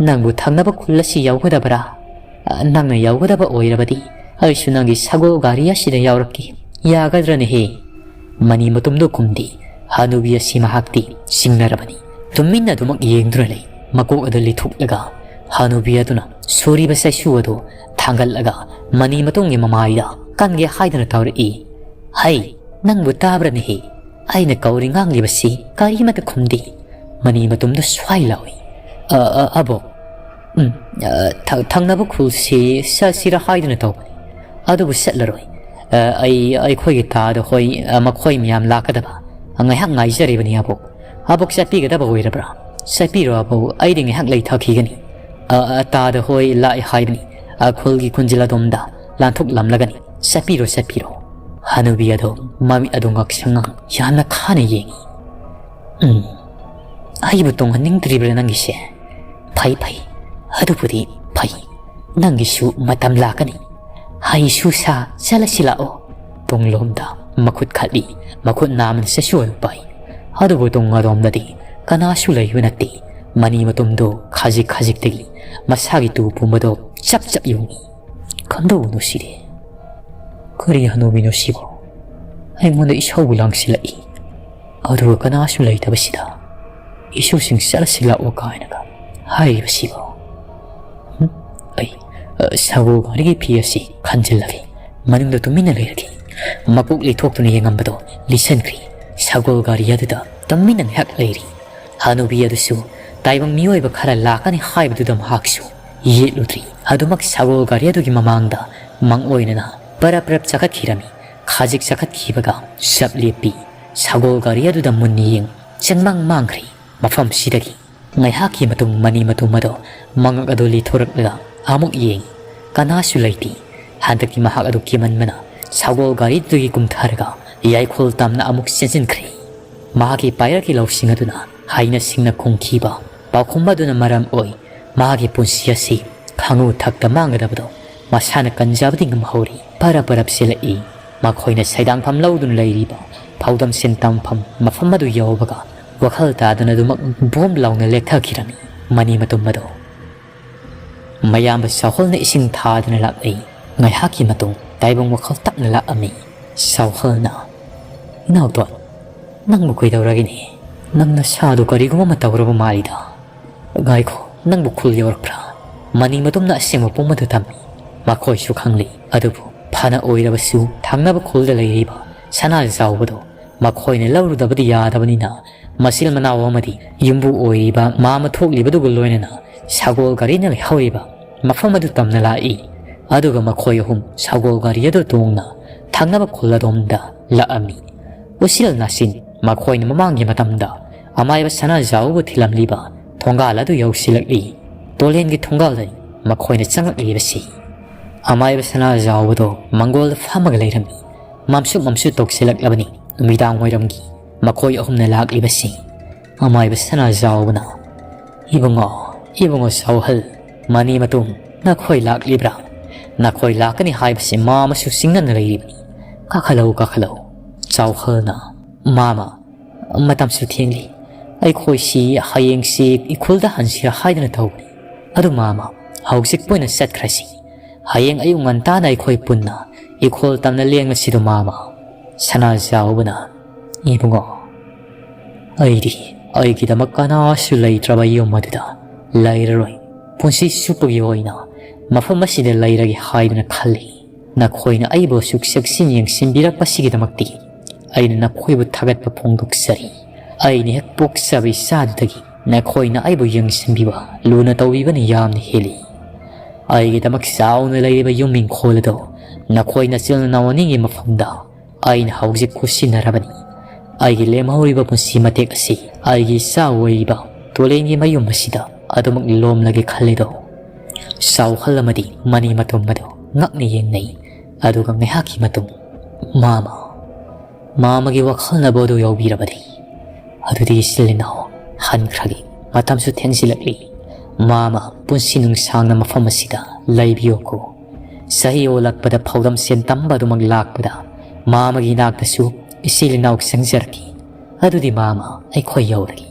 ꯅꯪꯕꯨ ꯊꯪꯅꯕ ꯈꯨꯜ ꯑꯁꯤ ꯌꯧꯒꯗꯕꯔꯥ? ꯅꯪꯅ ꯌꯧꯒꯗꯕ ꯑꯣꯏꯔꯕꯗꯤ ꯑꯩꯁꯨ ꯅꯪꯒꯤ ꯁꯒꯣꯜ ꯒꯥꯔꯤ ꯑꯁꯤꯗ ꯌꯥꯎꯔꯛꯀꯦ꯫ ꯌꯥꯒꯗ꯭ꯔꯅꯦꯍꯦ?" ꯃꯅꯤ ꯃꯇꯨꯝꯗꯨ ꯈꯨꯝꯗꯦ꯫ ꯍꯅꯨꯕꯤ ꯑꯁꯤ ꯃꯍꯥꯛꯇꯤ ꯆꯤꯡꯅꯔꯕꯅꯤ꯫ ꯇꯨꯃꯤꯟꯅ ꯑꯗꯨꯃꯛ ꯌꯦꯡꯗꯨꯅ ꯂꯩ꯫ ꯃꯀꯣꯛ ꯑꯗꯨ ꯂꯤꯊꯣꯛꯂꯒ ꯍꯅꯨꯕꯤ ꯑꯗꯨꯅ ꯁꯨꯔꯤꯕ ꯆꯩꯁꯨ ꯑꯗꯨ ꯊꯥꯡꯒꯠꯂꯒ ꯃꯅꯤ ꯃꯇꯨꯝꯒꯤ ꯃꯃꯥꯏꯗ ꯀꯟꯒꯦ ꯍꯥꯏꯗꯨꯅ ꯇꯧꯔꯛꯏ꯫ "ꯍꯩ, ꯅꯪꯕꯨ ꯇꯥꯕ꯭ꯔꯅꯦꯍꯦ? ꯑꯩꯅ ꯀꯧꯔꯤ ꯉꯥꯡꯂꯤꯕꯁꯤ ꯀꯔꯤꯃꯠꯇ ꯈꯨꯝꯗꯦ꯫" ꯃꯅꯤ ꯃꯇꯨꯝꯗꯨ ꯁ꯭ꯋꯥꯏ ꯂꯥꯎꯏ꯫ "ꯑ, ꯑ, ꯑꯕꯣꯛ, ꯎꯝ, ꯑ, ꯊ-, ꯊꯪꯅꯕ ꯈꯨꯜꯁꯤ ꯆꯠꯁꯤꯔ ꯍꯥꯏꯗꯨꯅ ꯇꯧꯕꯅꯤ꯫ ꯑꯗꯨꯕꯨ ꯆꯠꯂꯔꯣꯏ꯫ ꯑ, ꯑꯩ, ꯑꯩꯈꯣꯏꯒꯤ ꯇꯥꯗ ꯍꯣꯏ, ꯑ, ꯃꯈꯣꯏ ꯃꯌꯥꯝ ꯂꯥꯛꯀꯗꯕ ꯉꯥꯏꯍꯥꯛ ꯉꯥꯏꯖꯔꯤꯕꯅꯤ ꯑꯕꯣꯛ꯫ ꯑꯕꯣꯛ ꯆꯠꯄꯤꯒꯗꯕ ꯑꯣꯏꯔꯕ꯭ꯔꯥ? ꯆꯠꯄꯤꯔꯣ ꯑꯕꯣꯛ, ꯑꯩꯗꯤ ꯉꯥꯏꯍꯥꯛ ꯂꯩꯊꯈꯤꯒꯅꯤ꯫ ꯑ, ꯑ, ꯇꯥꯗ ꯍꯣꯏ ꯂꯥꯛꯑꯦ ꯍꯥꯏꯕꯅꯤ꯫ ꯑ, ꯈꯨꯜꯒꯤ ꯀꯨꯟꯖꯤꯜ ꯑꯗꯣꯝꯗ ꯂꯥꯟꯊꯣꯛꯂꯝꯂꯒꯅꯤ꯫ ꯆꯠꯄꯤꯔꯣ, ꯆꯠꯄꯤꯔꯣ꯫" ꯍꯅꯨꯕꯤ ꯑꯗꯣ ꯃꯃꯤꯠ ꯑꯗꯨ ꯉꯥꯛꯁꯪ ꯉꯥꯡ ꯌꯥꯝꯅ ꯈꯥꯅ ꯌꯦꯡꯏ꯫ "ꯎꯝ, ꯑꯩꯕꯨ ꯇꯣꯡꯍꯟꯅꯤꯡꯗ꯭ꯔꯤꯕ꯭ꯔꯥ ꯅꯪꯒꯤꯁꯦ? ꯐꯩ, ꯐꯩ, ꯑꯗꯨꯕꯨꯗꯤ ꯐꯩ꯫ ꯅꯪꯒꯤꯁꯨ ꯃꯇꯝ ꯂꯥꯛꯀꯅꯤ꯫ ꯍꯩꯁꯨ ꯁꯥ, ꯆꯠꯂꯁꯤ ꯂꯥꯛꯑꯣ꯫" ꯇꯨꯡꯂꯣꯝꯗ ꯃꯈꯨꯠ ꯈꯠꯂꯤ, ꯃꯈꯨꯠ ꯅꯥꯝꯃꯅ ꯆꯩꯁꯨ ꯑꯗꯨ ꯄꯥꯏ꯫ ꯑꯗꯨꯕꯨ ꯇꯨꯡ ꯑꯗꯣꯝꯗꯗꯤ ꯀꯅꯥꯁꯨ ꯂꯩꯕ ꯅꯠꯇꯦ꯫ ꯃꯅꯤ ꯃꯇꯨꯝꯗꯣ ꯈꯖꯤꯛ ꯈꯖꯤꯛꯇꯒꯤ ꯃꯁꯥꯒꯤ ꯇꯨ ꯄꯨꯝꯕꯗꯣ ꯆꯞ ꯆꯞ ꯌꯨꯡꯏ꯫ ꯈꯟꯗꯧ ꯅꯨꯡꯁꯤꯔꯦ꯫ ꯀꯔꯤ ꯍꯅꯨꯕꯤꯅꯣ ꯁꯤꯕꯣ? ꯑꯩꯉꯣꯟꯗ ꯏꯁꯧꯕꯨ ꯂꯥꯡꯁꯤꯜꯂꯛꯏ꯫ ꯑꯗꯨꯒ ꯀꯅꯥꯁꯨ ꯂꯩꯇꯕꯁꯤꯗ ꯏꯁꯨꯁꯤꯡ ꯆꯠꯂꯁꯤ ꯂꯥꯛꯑꯣ ꯀꯥꯏꯅꯒ ꯍꯥꯏꯔꯤꯕꯁꯤꯕꯣ? ꯍꯨꯝ? ꯑꯩ, ꯑ, ꯁꯒꯣꯜ ꯒꯥꯔꯤꯒꯤ ꯐꯤ ꯑꯁꯤ ꯈꯟꯖꯤꯜꯂꯒꯦ꯫ ꯃꯅꯨꯡꯗ ꯇꯨꯃꯤꯟꯅ ꯂꯩꯔꯒꯦ꯫ ꯃꯀꯣꯛ ꯂꯩꯊꯣꯛꯇꯨꯅ ꯌꯦꯡꯉꯝꯕꯗꯣ ꯂꯤꯁꯟꯈ꯭ꯔꯦ꯫ ꯁꯒꯣꯜ ꯒꯥꯔꯤ ꯑꯗꯨꯗ ꯇꯨꯃꯤꯟꯅ ꯉꯥꯏꯍꯥꯛ ꯂꯩꯔꯤ꯫ ꯍꯅꯨꯕꯤ ꯑꯗꯨꯁꯨ ꯇꯥꯏꯕꯪ ꯃꯤꯑꯣꯏꯕ ꯈꯔ ꯂꯥꯛꯀꯅꯤ ꯍꯥꯏꯕꯗꯨꯗ ꯃꯍꯥꯛꯁꯨ ꯌꯦꯠꯂꯨꯗ꯭ꯔꯤ꯫ ꯑꯗꯨꯃꯛ ꯁꯒꯣꯜ ꯒꯥꯔꯤ ꯑꯗꯨꯒꯤ ꯃꯃꯥꯡꯗ ꯃꯪꯑꯣꯏꯅꯅ ꯄꯔꯞ ꯄꯔꯞ ꯆꯈꯠꯈꯤꯔꯝꯃꯤ꯫ ꯈꯖꯤꯛ ꯆꯈꯠꯈꯤꯕꯒ ꯆꯞ ꯂꯦꯞꯄꯤ꯫ ꯁꯒꯣꯜ ꯒꯥꯔꯤ ꯑꯗꯨꯗ ꯃꯨꯟꯅ ꯌꯦꯡ ꯆꯪꯃꯥꯡ ꯃꯥꯡꯈ꯭ꯔꯦ꯫ ꯃꯐꯝꯁꯤꯗꯒꯤ ꯉꯥꯏꯍꯥꯛꯀꯤ ꯃꯇꯨꯡ ꯃꯅꯤ ꯃꯇꯨꯝ ꯑꯗꯣ ꯃꯉꯛ ꯑꯗꯨ ꯂꯤꯊꯣꯔꯛꯂꯒ ꯑꯃꯨꯛ ꯌꯦꯡꯏ꯫ ꯀꯅꯥꯁꯨ ꯂꯩꯇꯦ꯫ ꯍꯟꯗꯛꯇꯤ ꯃꯍꯥꯛ ꯑꯗꯨ ꯀꯤꯃꯟꯕꯅ ꯁꯒꯣꯜ ꯒꯥꯔꯤꯗꯨꯗꯒꯤ ꯀꯨꯝꯊꯔꯒ ꯌꯥꯏꯈꯣꯜ ꯇꯝꯅ ꯑꯃꯨꯛ ꯆꯦꯟꯁꯤꯟꯈ꯭ꯔꯦ꯫ ꯃꯍꯥꯛꯀꯤ ꯄꯥꯏꯔꯛꯀꯤ ꯂꯧꯁꯤꯡ ꯑꯗꯨꯅ ꯍꯩꯅ ꯁꯤꯡꯅ ꯈꯨꯝꯈꯤꯕ ꯄꯥꯎꯈꯨꯝ ꯑꯗꯨꯅ ꯃꯔꯝ ꯑꯣꯏ ꯃꯍꯥꯛꯀꯤ ꯄꯨꯟꯁꯤ ꯑꯁꯤ ꯈꯥꯉꯨ ꯊꯛꯇ ꯃꯥꯡꯒꯗꯕꯗꯣ ꯃꯁꯥꯅ ꯀꯟꯖꯕꯗꯤ ꯉꯝꯍꯧꯔꯤ꯫ ꯄꯔꯞ ꯄꯔꯞ ꯆꯦꯜꯂꯛꯏ꯫ ꯃꯈꯣꯏꯅ ꯁꯩꯗꯥꯡꯐꯝ ꯂꯧꯗꯨꯅ ꯂꯩꯔꯤꯕ ꯐꯥꯎꯗꯝ ꯁꯦꯟꯇꯝꯐꯝ ꯃꯐꯝ ꯑꯗꯨ ꯌꯧꯕꯒ ꯋꯥꯈꯜ ꯇꯥꯗꯅ ꯑꯗꯨꯃꯛ ꯕꯣꯝ ꯂꯥꯎꯅ ꯂꯦꯛꯊꯈꯤꯔꯝꯃꯤ꯫ ꯃꯅꯤ ꯃꯇꯨꯝ ꯑꯗꯣ ꯃꯌꯥꯝꯕ ꯁꯥꯍꯣꯜꯅ ꯏꯁꯤꯡ ꯊꯥꯗꯨꯅ ꯂꯥꯛꯂꯤ꯫ ꯉꯥꯏꯍꯥꯛꯀꯤ ꯃꯇꯨꯡ ꯇꯥꯏꯕꯪ ꯋꯥꯈꯜ ꯇꯞꯅ ꯂꯥꯛꯑꯝꯃꯤ꯫ ꯁꯥꯍꯣꯜꯅ, "ꯏꯅꯥꯎꯇꯣꯟ, ꯅꯪꯕꯨ ꯀꯩꯗꯧꯔꯒꯦꯅꯦ? ꯅꯪ ꯅꯁꯥꯗꯨ ꯀꯔꯤꯒꯨꯝꯕ ꯑꯃ ꯇꯧꯔꯕ ꯃꯥꯜꯂꯤꯗ꯫ ꯉꯥꯏꯈꯣ, ꯅꯪꯕꯨ ꯈꯨꯜ ꯌꯧꯔꯛꯄ꯭ꯔꯥ?" ꯃꯅꯤ ꯃꯇꯨꯝꯅ ꯑꯁꯦꯡꯕ ꯄꯨꯝ ꯑꯗꯨ ꯇꯝꯃꯤ꯫ ꯃꯈꯣꯏꯁꯨ ꯈꯪꯂꯤ꯫ ꯑꯗꯨꯕꯨ ꯐꯅ ꯑꯣꯏꯔꯕꯁꯨ ꯊꯪꯅꯕ ꯈꯨꯜꯗ ꯂꯩꯔꯤꯕ ꯁꯅꯥꯖꯥꯎꯕꯗꯣ ꯃꯈꯣꯏꯅ ꯂꯧꯔꯨꯗꯕꯗꯤ ꯌꯥꯗꯕꯅꯤꯅ, ꯃꯆꯤꯜ ꯃꯅꯥꯎ ꯑꯃꯗꯤ ꯌꯨꯝꯕꯨ ꯑꯣꯏꯔꯤꯕ ꯃꯥꯃ ꯊꯣꯛꯂꯤꯕꯗꯨꯒ ꯂꯣꯏꯅꯅ ꯁꯒꯣꯜ ꯒꯥꯔꯤꯅ ꯂꯩꯍꯧꯔꯤꯕ ꯃꯐꯝ ꯑꯗꯨ ꯇꯝꯅ ꯂꯥꯛꯏ꯫ ꯑꯗꯨꯒ ꯃꯈꯣꯏ ꯑꯍꯨꯝ ꯁꯒꯣꯜ ꯒꯥꯔꯤ ꯑꯗꯨ ꯇꯣꯡꯅ ꯊꯪꯅꯕ ꯈꯨꯜ ꯑꯗꯣꯝꯗ ꯂꯥꯛꯑꯝꯃꯤ꯫ ꯎꯆꯤꯜ ꯅꯥꯆꯤꯟ ꯃꯈꯣꯏꯅ ꯃꯃꯥꯡꯒꯤ ꯃꯇꯝꯗ ꯑꯃꯥꯏꯕ ꯁꯅꯥꯖꯥꯎꯕꯨ ꯊꯤꯜꯂꯝꯂꯤꯕ ꯊꯣꯡꯒꯥꯜ ꯑꯗꯨ ꯌꯧꯁꯤꯜꯂꯛꯂꯤ꯫ ꯇꯣꯂꯦꯟꯒꯤ ꯊꯣꯡꯒꯥꯜꯗꯅꯤ ꯃꯈꯣꯏꯅ ꯆꯪꯂꯛꯂꯤꯕꯁꯤ꯫ ꯑꯃꯥꯏꯕ ꯁꯅꯥꯖꯥꯎꯕꯗꯣ ꯃꯪꯒꯣꯜꯗ ꯐꯝꯃꯒ ꯂꯩꯔꯝꯃꯤ꯫ ꯃꯝꯁꯨ ꯃꯝꯁꯨ ꯇꯧꯁꯤꯜꯂꯛꯂꯕꯅꯤ ꯅꯨꯃꯤꯗꯥꯡ ꯋꯥꯏꯔꯝꯒꯤ ꯃꯈꯣꯏ ꯑꯍꯨꯝꯅ ꯂꯥꯛꯂꯤꯕꯁꯤ꯫ ꯑꯃꯥꯏꯕ ꯁꯅꯥꯖꯥꯎꯕꯅ, "ꯏꯕꯨꯡꯉꯣ, ꯏꯕꯨꯡꯉꯣ ꯁꯥꯎꯍꯜ, ꯃꯅꯤ ꯃꯇꯨꯝ, ꯅꯈꯣꯏ ꯂꯥꯛꯂꯤꯕ꯭ꯔꯥ? ꯅꯈꯣꯏ ꯂꯥꯛꯀꯅꯤ ꯍꯥꯏꯕꯁꯤ ꯃꯥꯃꯁꯨ ꯆꯤꯡꯅꯅ ꯂꯩꯔꯤꯕꯅꯤ꯫ ꯀꯥꯈꯠꯂꯛꯎ, ꯀꯥꯈꯠꯂꯛꯎ꯫" ꯁꯥꯎꯍꯜꯅ, "ꯃꯥꯃ, ꯃꯇꯝꯁꯨ ꯊꯦꯡꯂꯤ꯫ ꯑꯩꯈꯣꯏꯁꯤ ꯍꯌꯦꯡꯁꯤ ꯏꯈꯨꯜꯗ ꯍꯟꯁꯤꯔꯥ ꯍꯥꯏꯗꯨꯅ ꯇꯧꯕꯅꯤ꯫ ꯑꯗꯨ ꯃꯥꯃ, ꯍꯧꯖꯤꯛꯄꯨ ꯑꯣꯏꯅ ꯆꯠꯈ꯭ꯔꯁꯤ꯫ ꯍꯌꯦꯡ ꯑꯌꯨꯛ ꯉꯟꯇꯥꯅ ꯑꯩꯈꯣꯏ ꯄꯨꯟꯅ ꯏꯈꯣꯜ ꯇꯝꯅ ꯂꯦꯡꯂꯁꯤꯗꯣ ꯃꯥꯃ꯫" ꯁꯅꯥꯖꯥꯎꯕꯅ, "ꯏꯕꯨꯡꯉꯣ, ꯑꯩꯗꯤ ꯑꯩꯒꯤꯗꯃꯛ ꯀꯅꯥꯁꯨ ꯂꯩꯇ꯭ꯔꯕ ꯌꯨꯝ ꯑꯗꯨꯗ ꯂꯩꯔꯔꯣꯏ꯫ ꯄꯨꯟꯁꯤ ꯆꯨꯞꯄꯒꯤ ꯑꯣꯏꯅ ꯃꯐꯝ ꯑꯁꯤꯗ ꯂꯩꯔꯒꯦ ꯍꯥꯏꯗꯨꯅ ꯈꯜꯂꯤ꯫ ꯅꯈꯣꯏꯅ ꯑꯩꯕꯨ ꯑꯁꯨꯛ ꯆꯦꯛꯁꯤꯟ ꯌꯦꯡꯁꯤꯟꯕꯤꯔꯛꯄꯁꯤꯒꯤꯗꯃꯛꯇꯤ ꯑꯩꯅ ꯅꯈꯣꯏꯕꯨ ꯊꯥꯒꯠꯄ ꯐꯣꯡꯗꯣꯛꯆꯔꯤ꯫ ꯑꯩꯅ ꯍꯦꯛ ꯄꯣꯛꯆꯕ ꯏꯆꯥꯗꯨꯗꯒꯤ ꯅꯈꯣꯏꯅ ꯑꯩꯕꯨ ꯌꯦꯡꯁꯤꯟꯕꯤꯕ, ꯂꯨꯅ ꯇꯧꯕꯤꯕꯅ ꯌꯥꯝꯅ ꯍꯦꯜꯂꯤ꯫ ꯑꯩꯒꯤꯗꯃꯛ ꯆꯥꯎꯅ ꯂꯩꯔꯤꯕ ꯌꯨꯝ ꯏꯪꯈꯣꯜ ꯑꯗꯣ ꯅꯈꯣꯏ ꯅꯆꯤꯜ ꯅꯅꯥꯎ ꯑꯅꯤꯒꯤ ꯃꯐꯝꯗ ꯑꯩꯅ ꯍꯧꯖꯤꯛ ꯈꯨꯠꯁꯤꯟꯅꯔꯕꯅꯤ꯫ ꯑꯩꯒꯤ ꯂꯦꯝꯍꯧꯔꯤꯕ ꯄꯨꯟꯁꯤ ꯃꯇꯦꯛ ꯑꯁꯤ ꯑꯩꯒꯤ ꯏꯆꯥ ꯑꯣꯏꯔꯤꯕ ꯇꯣꯂꯦꯟꯒꯤ ꯃꯌꯨꯝ ꯑꯁꯤꯗ ꯑꯗꯨꯃꯛ ꯂꯣꯝꯂꯒꯦ ꯈꯜꯂꯤꯗꯣ?" ꯁꯥꯎꯍꯜ ꯑꯃꯗꯤ ꯃꯅꯤ ꯃꯇꯨꯝ ꯑꯗꯨ ꯉꯛꯅ ꯌꯦꯡꯅꯩ꯫ ꯑꯗꯨꯒ ꯉꯥꯏꯍꯥꯛꯀꯤ ꯃꯇꯨꯡ, "ꯃꯥꯃ, ꯃꯥꯃꯒꯤ ꯋꯥꯈꯜꯅꯕꯨ ꯑꯗꯨ ꯌꯥꯎꯕꯤꯔꯕꯗꯤ, ꯑꯗꯨꯗꯤ ꯏꯆꯤꯜ ꯏꯅꯥꯎ ꯍꯟꯈ꯭ꯔꯒꯦ꯫ ꯃꯇꯝꯁꯨ ꯊꯦꯡꯖꯤꯜꯂꯛꯂꯤ꯫ ꯃꯥꯃ, ꯄꯨꯟꯁꯤ ꯅꯨꯡꯁꯥꯡꯅ ꯃꯐꯝ ꯑꯁꯤꯗ ꯂꯩꯕꯤꯌꯨꯀꯣ꯫ ꯆꯍꯤ ꯑꯣꯜꯂꯛꯄꯗ ꯐꯧꯔꯝ ꯁꯦꯟ ꯇꯝꯕ ꯑꯗꯨꯃꯛ ꯂꯥꯛꯄꯗ ꯃꯥꯃꯒꯤ ꯏꯅꯥꯛꯇꯁꯨ ꯏꯆꯤꯜ ꯏꯅꯥꯎ ꯆꯪꯖꯔꯛꯈꯤ꯫ ꯑꯗꯨꯗꯤ ꯃꯥꯃ, ꯑꯩꯈꯣꯏ ꯌꯧꯔꯒꯦ꯫"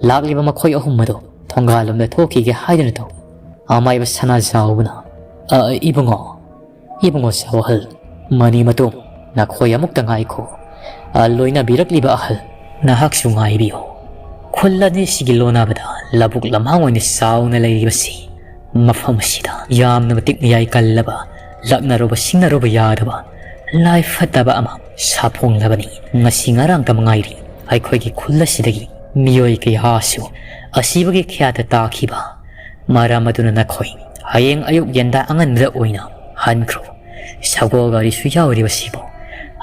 ꯂꯥꯛꯂꯤꯕ ꯃꯈꯣꯏ ꯑꯍꯨꯝ ꯑꯗꯨ ꯊꯣꯡꯒꯥꯜꯂꯣꯝꯗ ꯊꯣꯛꯈꯤꯒꯦ ꯍꯥꯏꯗꯨꯅ ꯇꯧꯏ꯫ ꯑꯃꯥꯏꯕ ꯁꯅꯥꯖꯥꯎꯕꯅ, "ꯑ, ꯏꯕꯨꯡꯉꯣ, ꯏꯕꯨꯡꯉꯣ ꯁꯥꯎꯍꯜ, ꯃꯅꯤ ꯃꯇꯨꯝ, ꯅꯈꯣꯏ ꯑꯃꯨꯛꯇ ꯉꯥꯏꯈꯣ꯫ ꯑ, ꯂꯣꯏꯅꯕꯤꯔꯛꯂꯤꯕ ꯑꯍꯜ, ꯅꯍꯥꯛꯁꯨ ꯉꯥꯏꯕꯤꯌꯨ꯫ ꯈꯨꯜ ꯑꯅꯤꯁꯤꯒꯤ ꯂꯣꯟꯅꯕꯗ ꯂꯧꯕꯨꯛ ꯂꯝꯍꯥꯡ ꯑꯣꯏꯅ ꯆꯥꯎꯅ ꯂꯩꯔꯤꯕꯁꯤ ꯃꯐꯝ ꯑꯁꯤꯗ ꯌꯥꯝꯅ ꯃꯇꯤꯛ ꯃꯌꯥꯏ ꯀꯜꯂꯕ, ꯂꯥꯛꯅꯔꯨꯕ ꯁꯤꯡꯅꯔꯨꯕ ꯌꯥꯗꯕ ꯂꯥꯏ ꯐꯠꯇꯕ ꯑꯃ ꯁꯥꯐꯣꯡꯂꯕꯅꯤ꯫ ꯉꯁꯤ ꯉꯔꯥꯡꯇ ꯃꯉꯥꯏꯔꯤ ꯑꯩꯈꯣꯏꯒꯤ ꯈꯨꯜ ꯑꯁꯤꯗꯒꯤ ꯃꯤꯑꯣꯏ ꯀꯌꯥꯁꯨ ꯑꯁꯤꯕꯒꯤ ꯈ꯭ꯌꯥꯠꯇ ꯇꯥꯈꯤꯕ꯫ ꯃꯔꯝ ꯑꯗꯨꯅ ꯅꯈꯣꯏ ꯍꯌꯦꯡ ꯑꯌꯨꯛ ꯌꯦꯟꯗꯥ ꯑꯉꯟꯕꯗ ꯑꯣꯏꯅ ꯍꯟꯈ꯭ꯔꯣ꯫ ꯁꯒꯣꯜ ꯒꯥꯔꯤꯁꯨ ꯌꯥꯎꯔꯤꯕꯁꯤꯕꯨ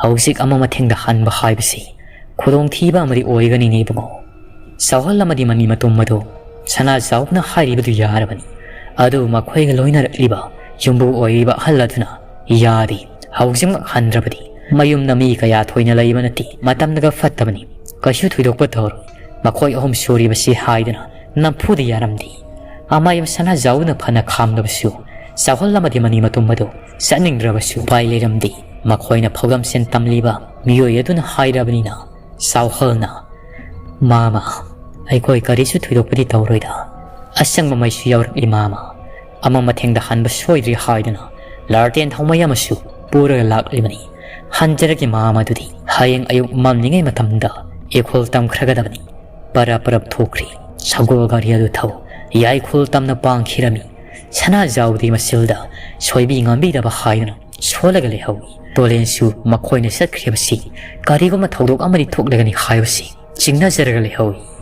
ꯍꯧꯖꯤꯛ ꯑꯃ ꯃꯊꯦꯡꯗ ꯍꯟꯕ ꯍꯥꯏꯕꯁꯤ ꯈꯨꯗꯣꯡꯊꯤꯕ ꯑꯃꯗꯤ ꯑꯣꯏꯒꯅꯤꯅꯦ ꯏꯕꯨꯡꯉꯣ꯫ ꯆꯥꯎꯍꯜ ꯑꯃꯗꯤ ꯃꯅꯤ ꯃꯇꯨꯝ ꯑꯗꯨ ꯁꯅꯥꯖꯥꯎꯕꯅ ꯍꯥꯏꯔꯤꯕꯗꯨ ꯌꯥꯔꯕꯅꯤ꯫ ꯑꯗꯨꯕꯨ ꯃꯈꯣꯏꯒ ꯂꯣꯏꯅꯔꯛꯂꯤꯕ ꯌꯨꯝꯕꯨ ꯑꯣꯏꯔꯤꯕ ꯑꯍꯜ ꯑꯗꯨꯅ ꯌꯥꯗꯦ, ꯍꯧꯖꯤꯛꯃꯛ ꯍꯟꯗ꯭ꯔꯕꯗꯤ ꯃꯌꯨꯝꯗ ꯃꯤ ꯀꯌꯥ ꯊꯣꯏꯅ ꯂꯩꯕ ꯅꯠꯇꯦ, ꯃꯇꯝꯅꯒ ꯐꯠꯇꯕꯅꯤ, ꯀꯩꯁꯨ ꯊꯣꯏꯗꯣꯛꯄ ꯇꯧꯔꯣꯏ꯫ ꯃꯈꯣꯏ ꯑꯍꯨꯝ ꯁꯨꯔꯤꯕꯁꯤ ꯍꯥꯏꯗꯨꯅ ꯅꯝꯐꯨꯗ ꯌꯥꯔꯝꯗꯦ꯫ ꯑꯃꯥꯏꯕ ꯁꯅꯥꯖꯥꯎꯅ ꯐꯅ ꯈꯥꯝꯂꯕꯁꯨ ꯆꯥꯎꯍꯜ ꯑꯃꯗꯤ ꯃꯅꯤ ꯃꯇꯨꯝ ꯑꯗꯨ ꯆꯠꯅꯤꯡꯗ꯭ꯔꯕꯁꯨ ꯎꯄꯥꯏ ꯂꯩꯔꯝꯗꯦ꯫ ꯃꯈꯣꯏꯅ ꯐꯥꯎꯗꯝꯁꯦꯟ ꯇꯝꯂꯤꯕ ꯃꯤꯑꯣꯏ ꯑꯗꯨꯅ ꯍꯥꯏꯔꯕꯅꯤꯅ ꯆꯥꯎꯍꯜꯅ, "ꯃꯥꯃ, ꯑꯩꯈꯣꯏ ꯀꯔꯤꯁꯨ ꯊꯣꯏꯗꯣꯛꯄꯗꯤ ꯇꯧꯔꯣꯏꯗ꯫ ꯑꯁꯪꯕ ꯃꯩꯁꯨ ꯌꯥꯎꯔꯛꯂꯤ ꯃꯥꯃ꯫ ꯑꯃ ꯃꯊꯦꯡꯗ ꯍꯟꯕ ꯁꯣꯏꯗ꯭ꯔꯤ ꯍꯥꯏꯗꯨꯅ ꯂꯥꯔꯇꯦꯟ ꯊꯥꯎꯃꯩ ꯑꯃꯁꯨ ꯄꯨꯔꯒ ꯂꯥꯛꯂꯤꯕꯅꯤ꯫ ꯍꯟꯖꯔꯒꯦ ꯃꯥꯃ ꯑꯗꯨꯗꯤ ꯍꯌꯦꯡ ꯑꯌꯨꯛ ꯃꯝꯂꯤꯉꯩ ꯃꯇꯝꯗ ꯏꯈꯣꯜ ꯇꯝꯈ꯭ꯔꯒꯗꯕꯅꯤ꯫ ꯄꯔꯞ ꯄꯔꯞ ꯊꯣꯛꯈ꯭ꯔꯤ꯫ ꯁꯒꯣꯜ ꯒꯥꯔꯤ ꯑꯗꯨ ꯊꯧ ꯌꯥꯏꯈꯣꯜ ꯇꯝꯅ ꯄꯥꯡꯈꯤꯔꯝꯃꯤ꯫ ꯁꯅꯥꯖꯥꯎꯗꯤ ꯃꯆꯤꯜꯗ ꯁꯣꯏꯕꯤ ꯉꯥꯝꯕꯤꯗꯕ ꯍꯥꯏꯗꯨꯅ ꯁꯣꯜꯂꯒ ꯂꯩꯍꯧꯏ꯫ ꯇꯣꯂꯦꯟꯁꯨ ꯃꯈꯣꯏꯅ ꯆꯠꯈ꯭ꯔꯤꯕꯁꯤ ꯀꯔꯤꯒꯨꯝꯕ ꯊꯧꯗꯣꯛ ꯑꯃꯗꯤ ꯊꯣꯛꯂꯒꯅꯤ ꯍꯥꯏꯕꯁꯤ ꯆꯤꯡꯅꯖꯔꯒ ꯂꯩꯍꯧꯏ꯫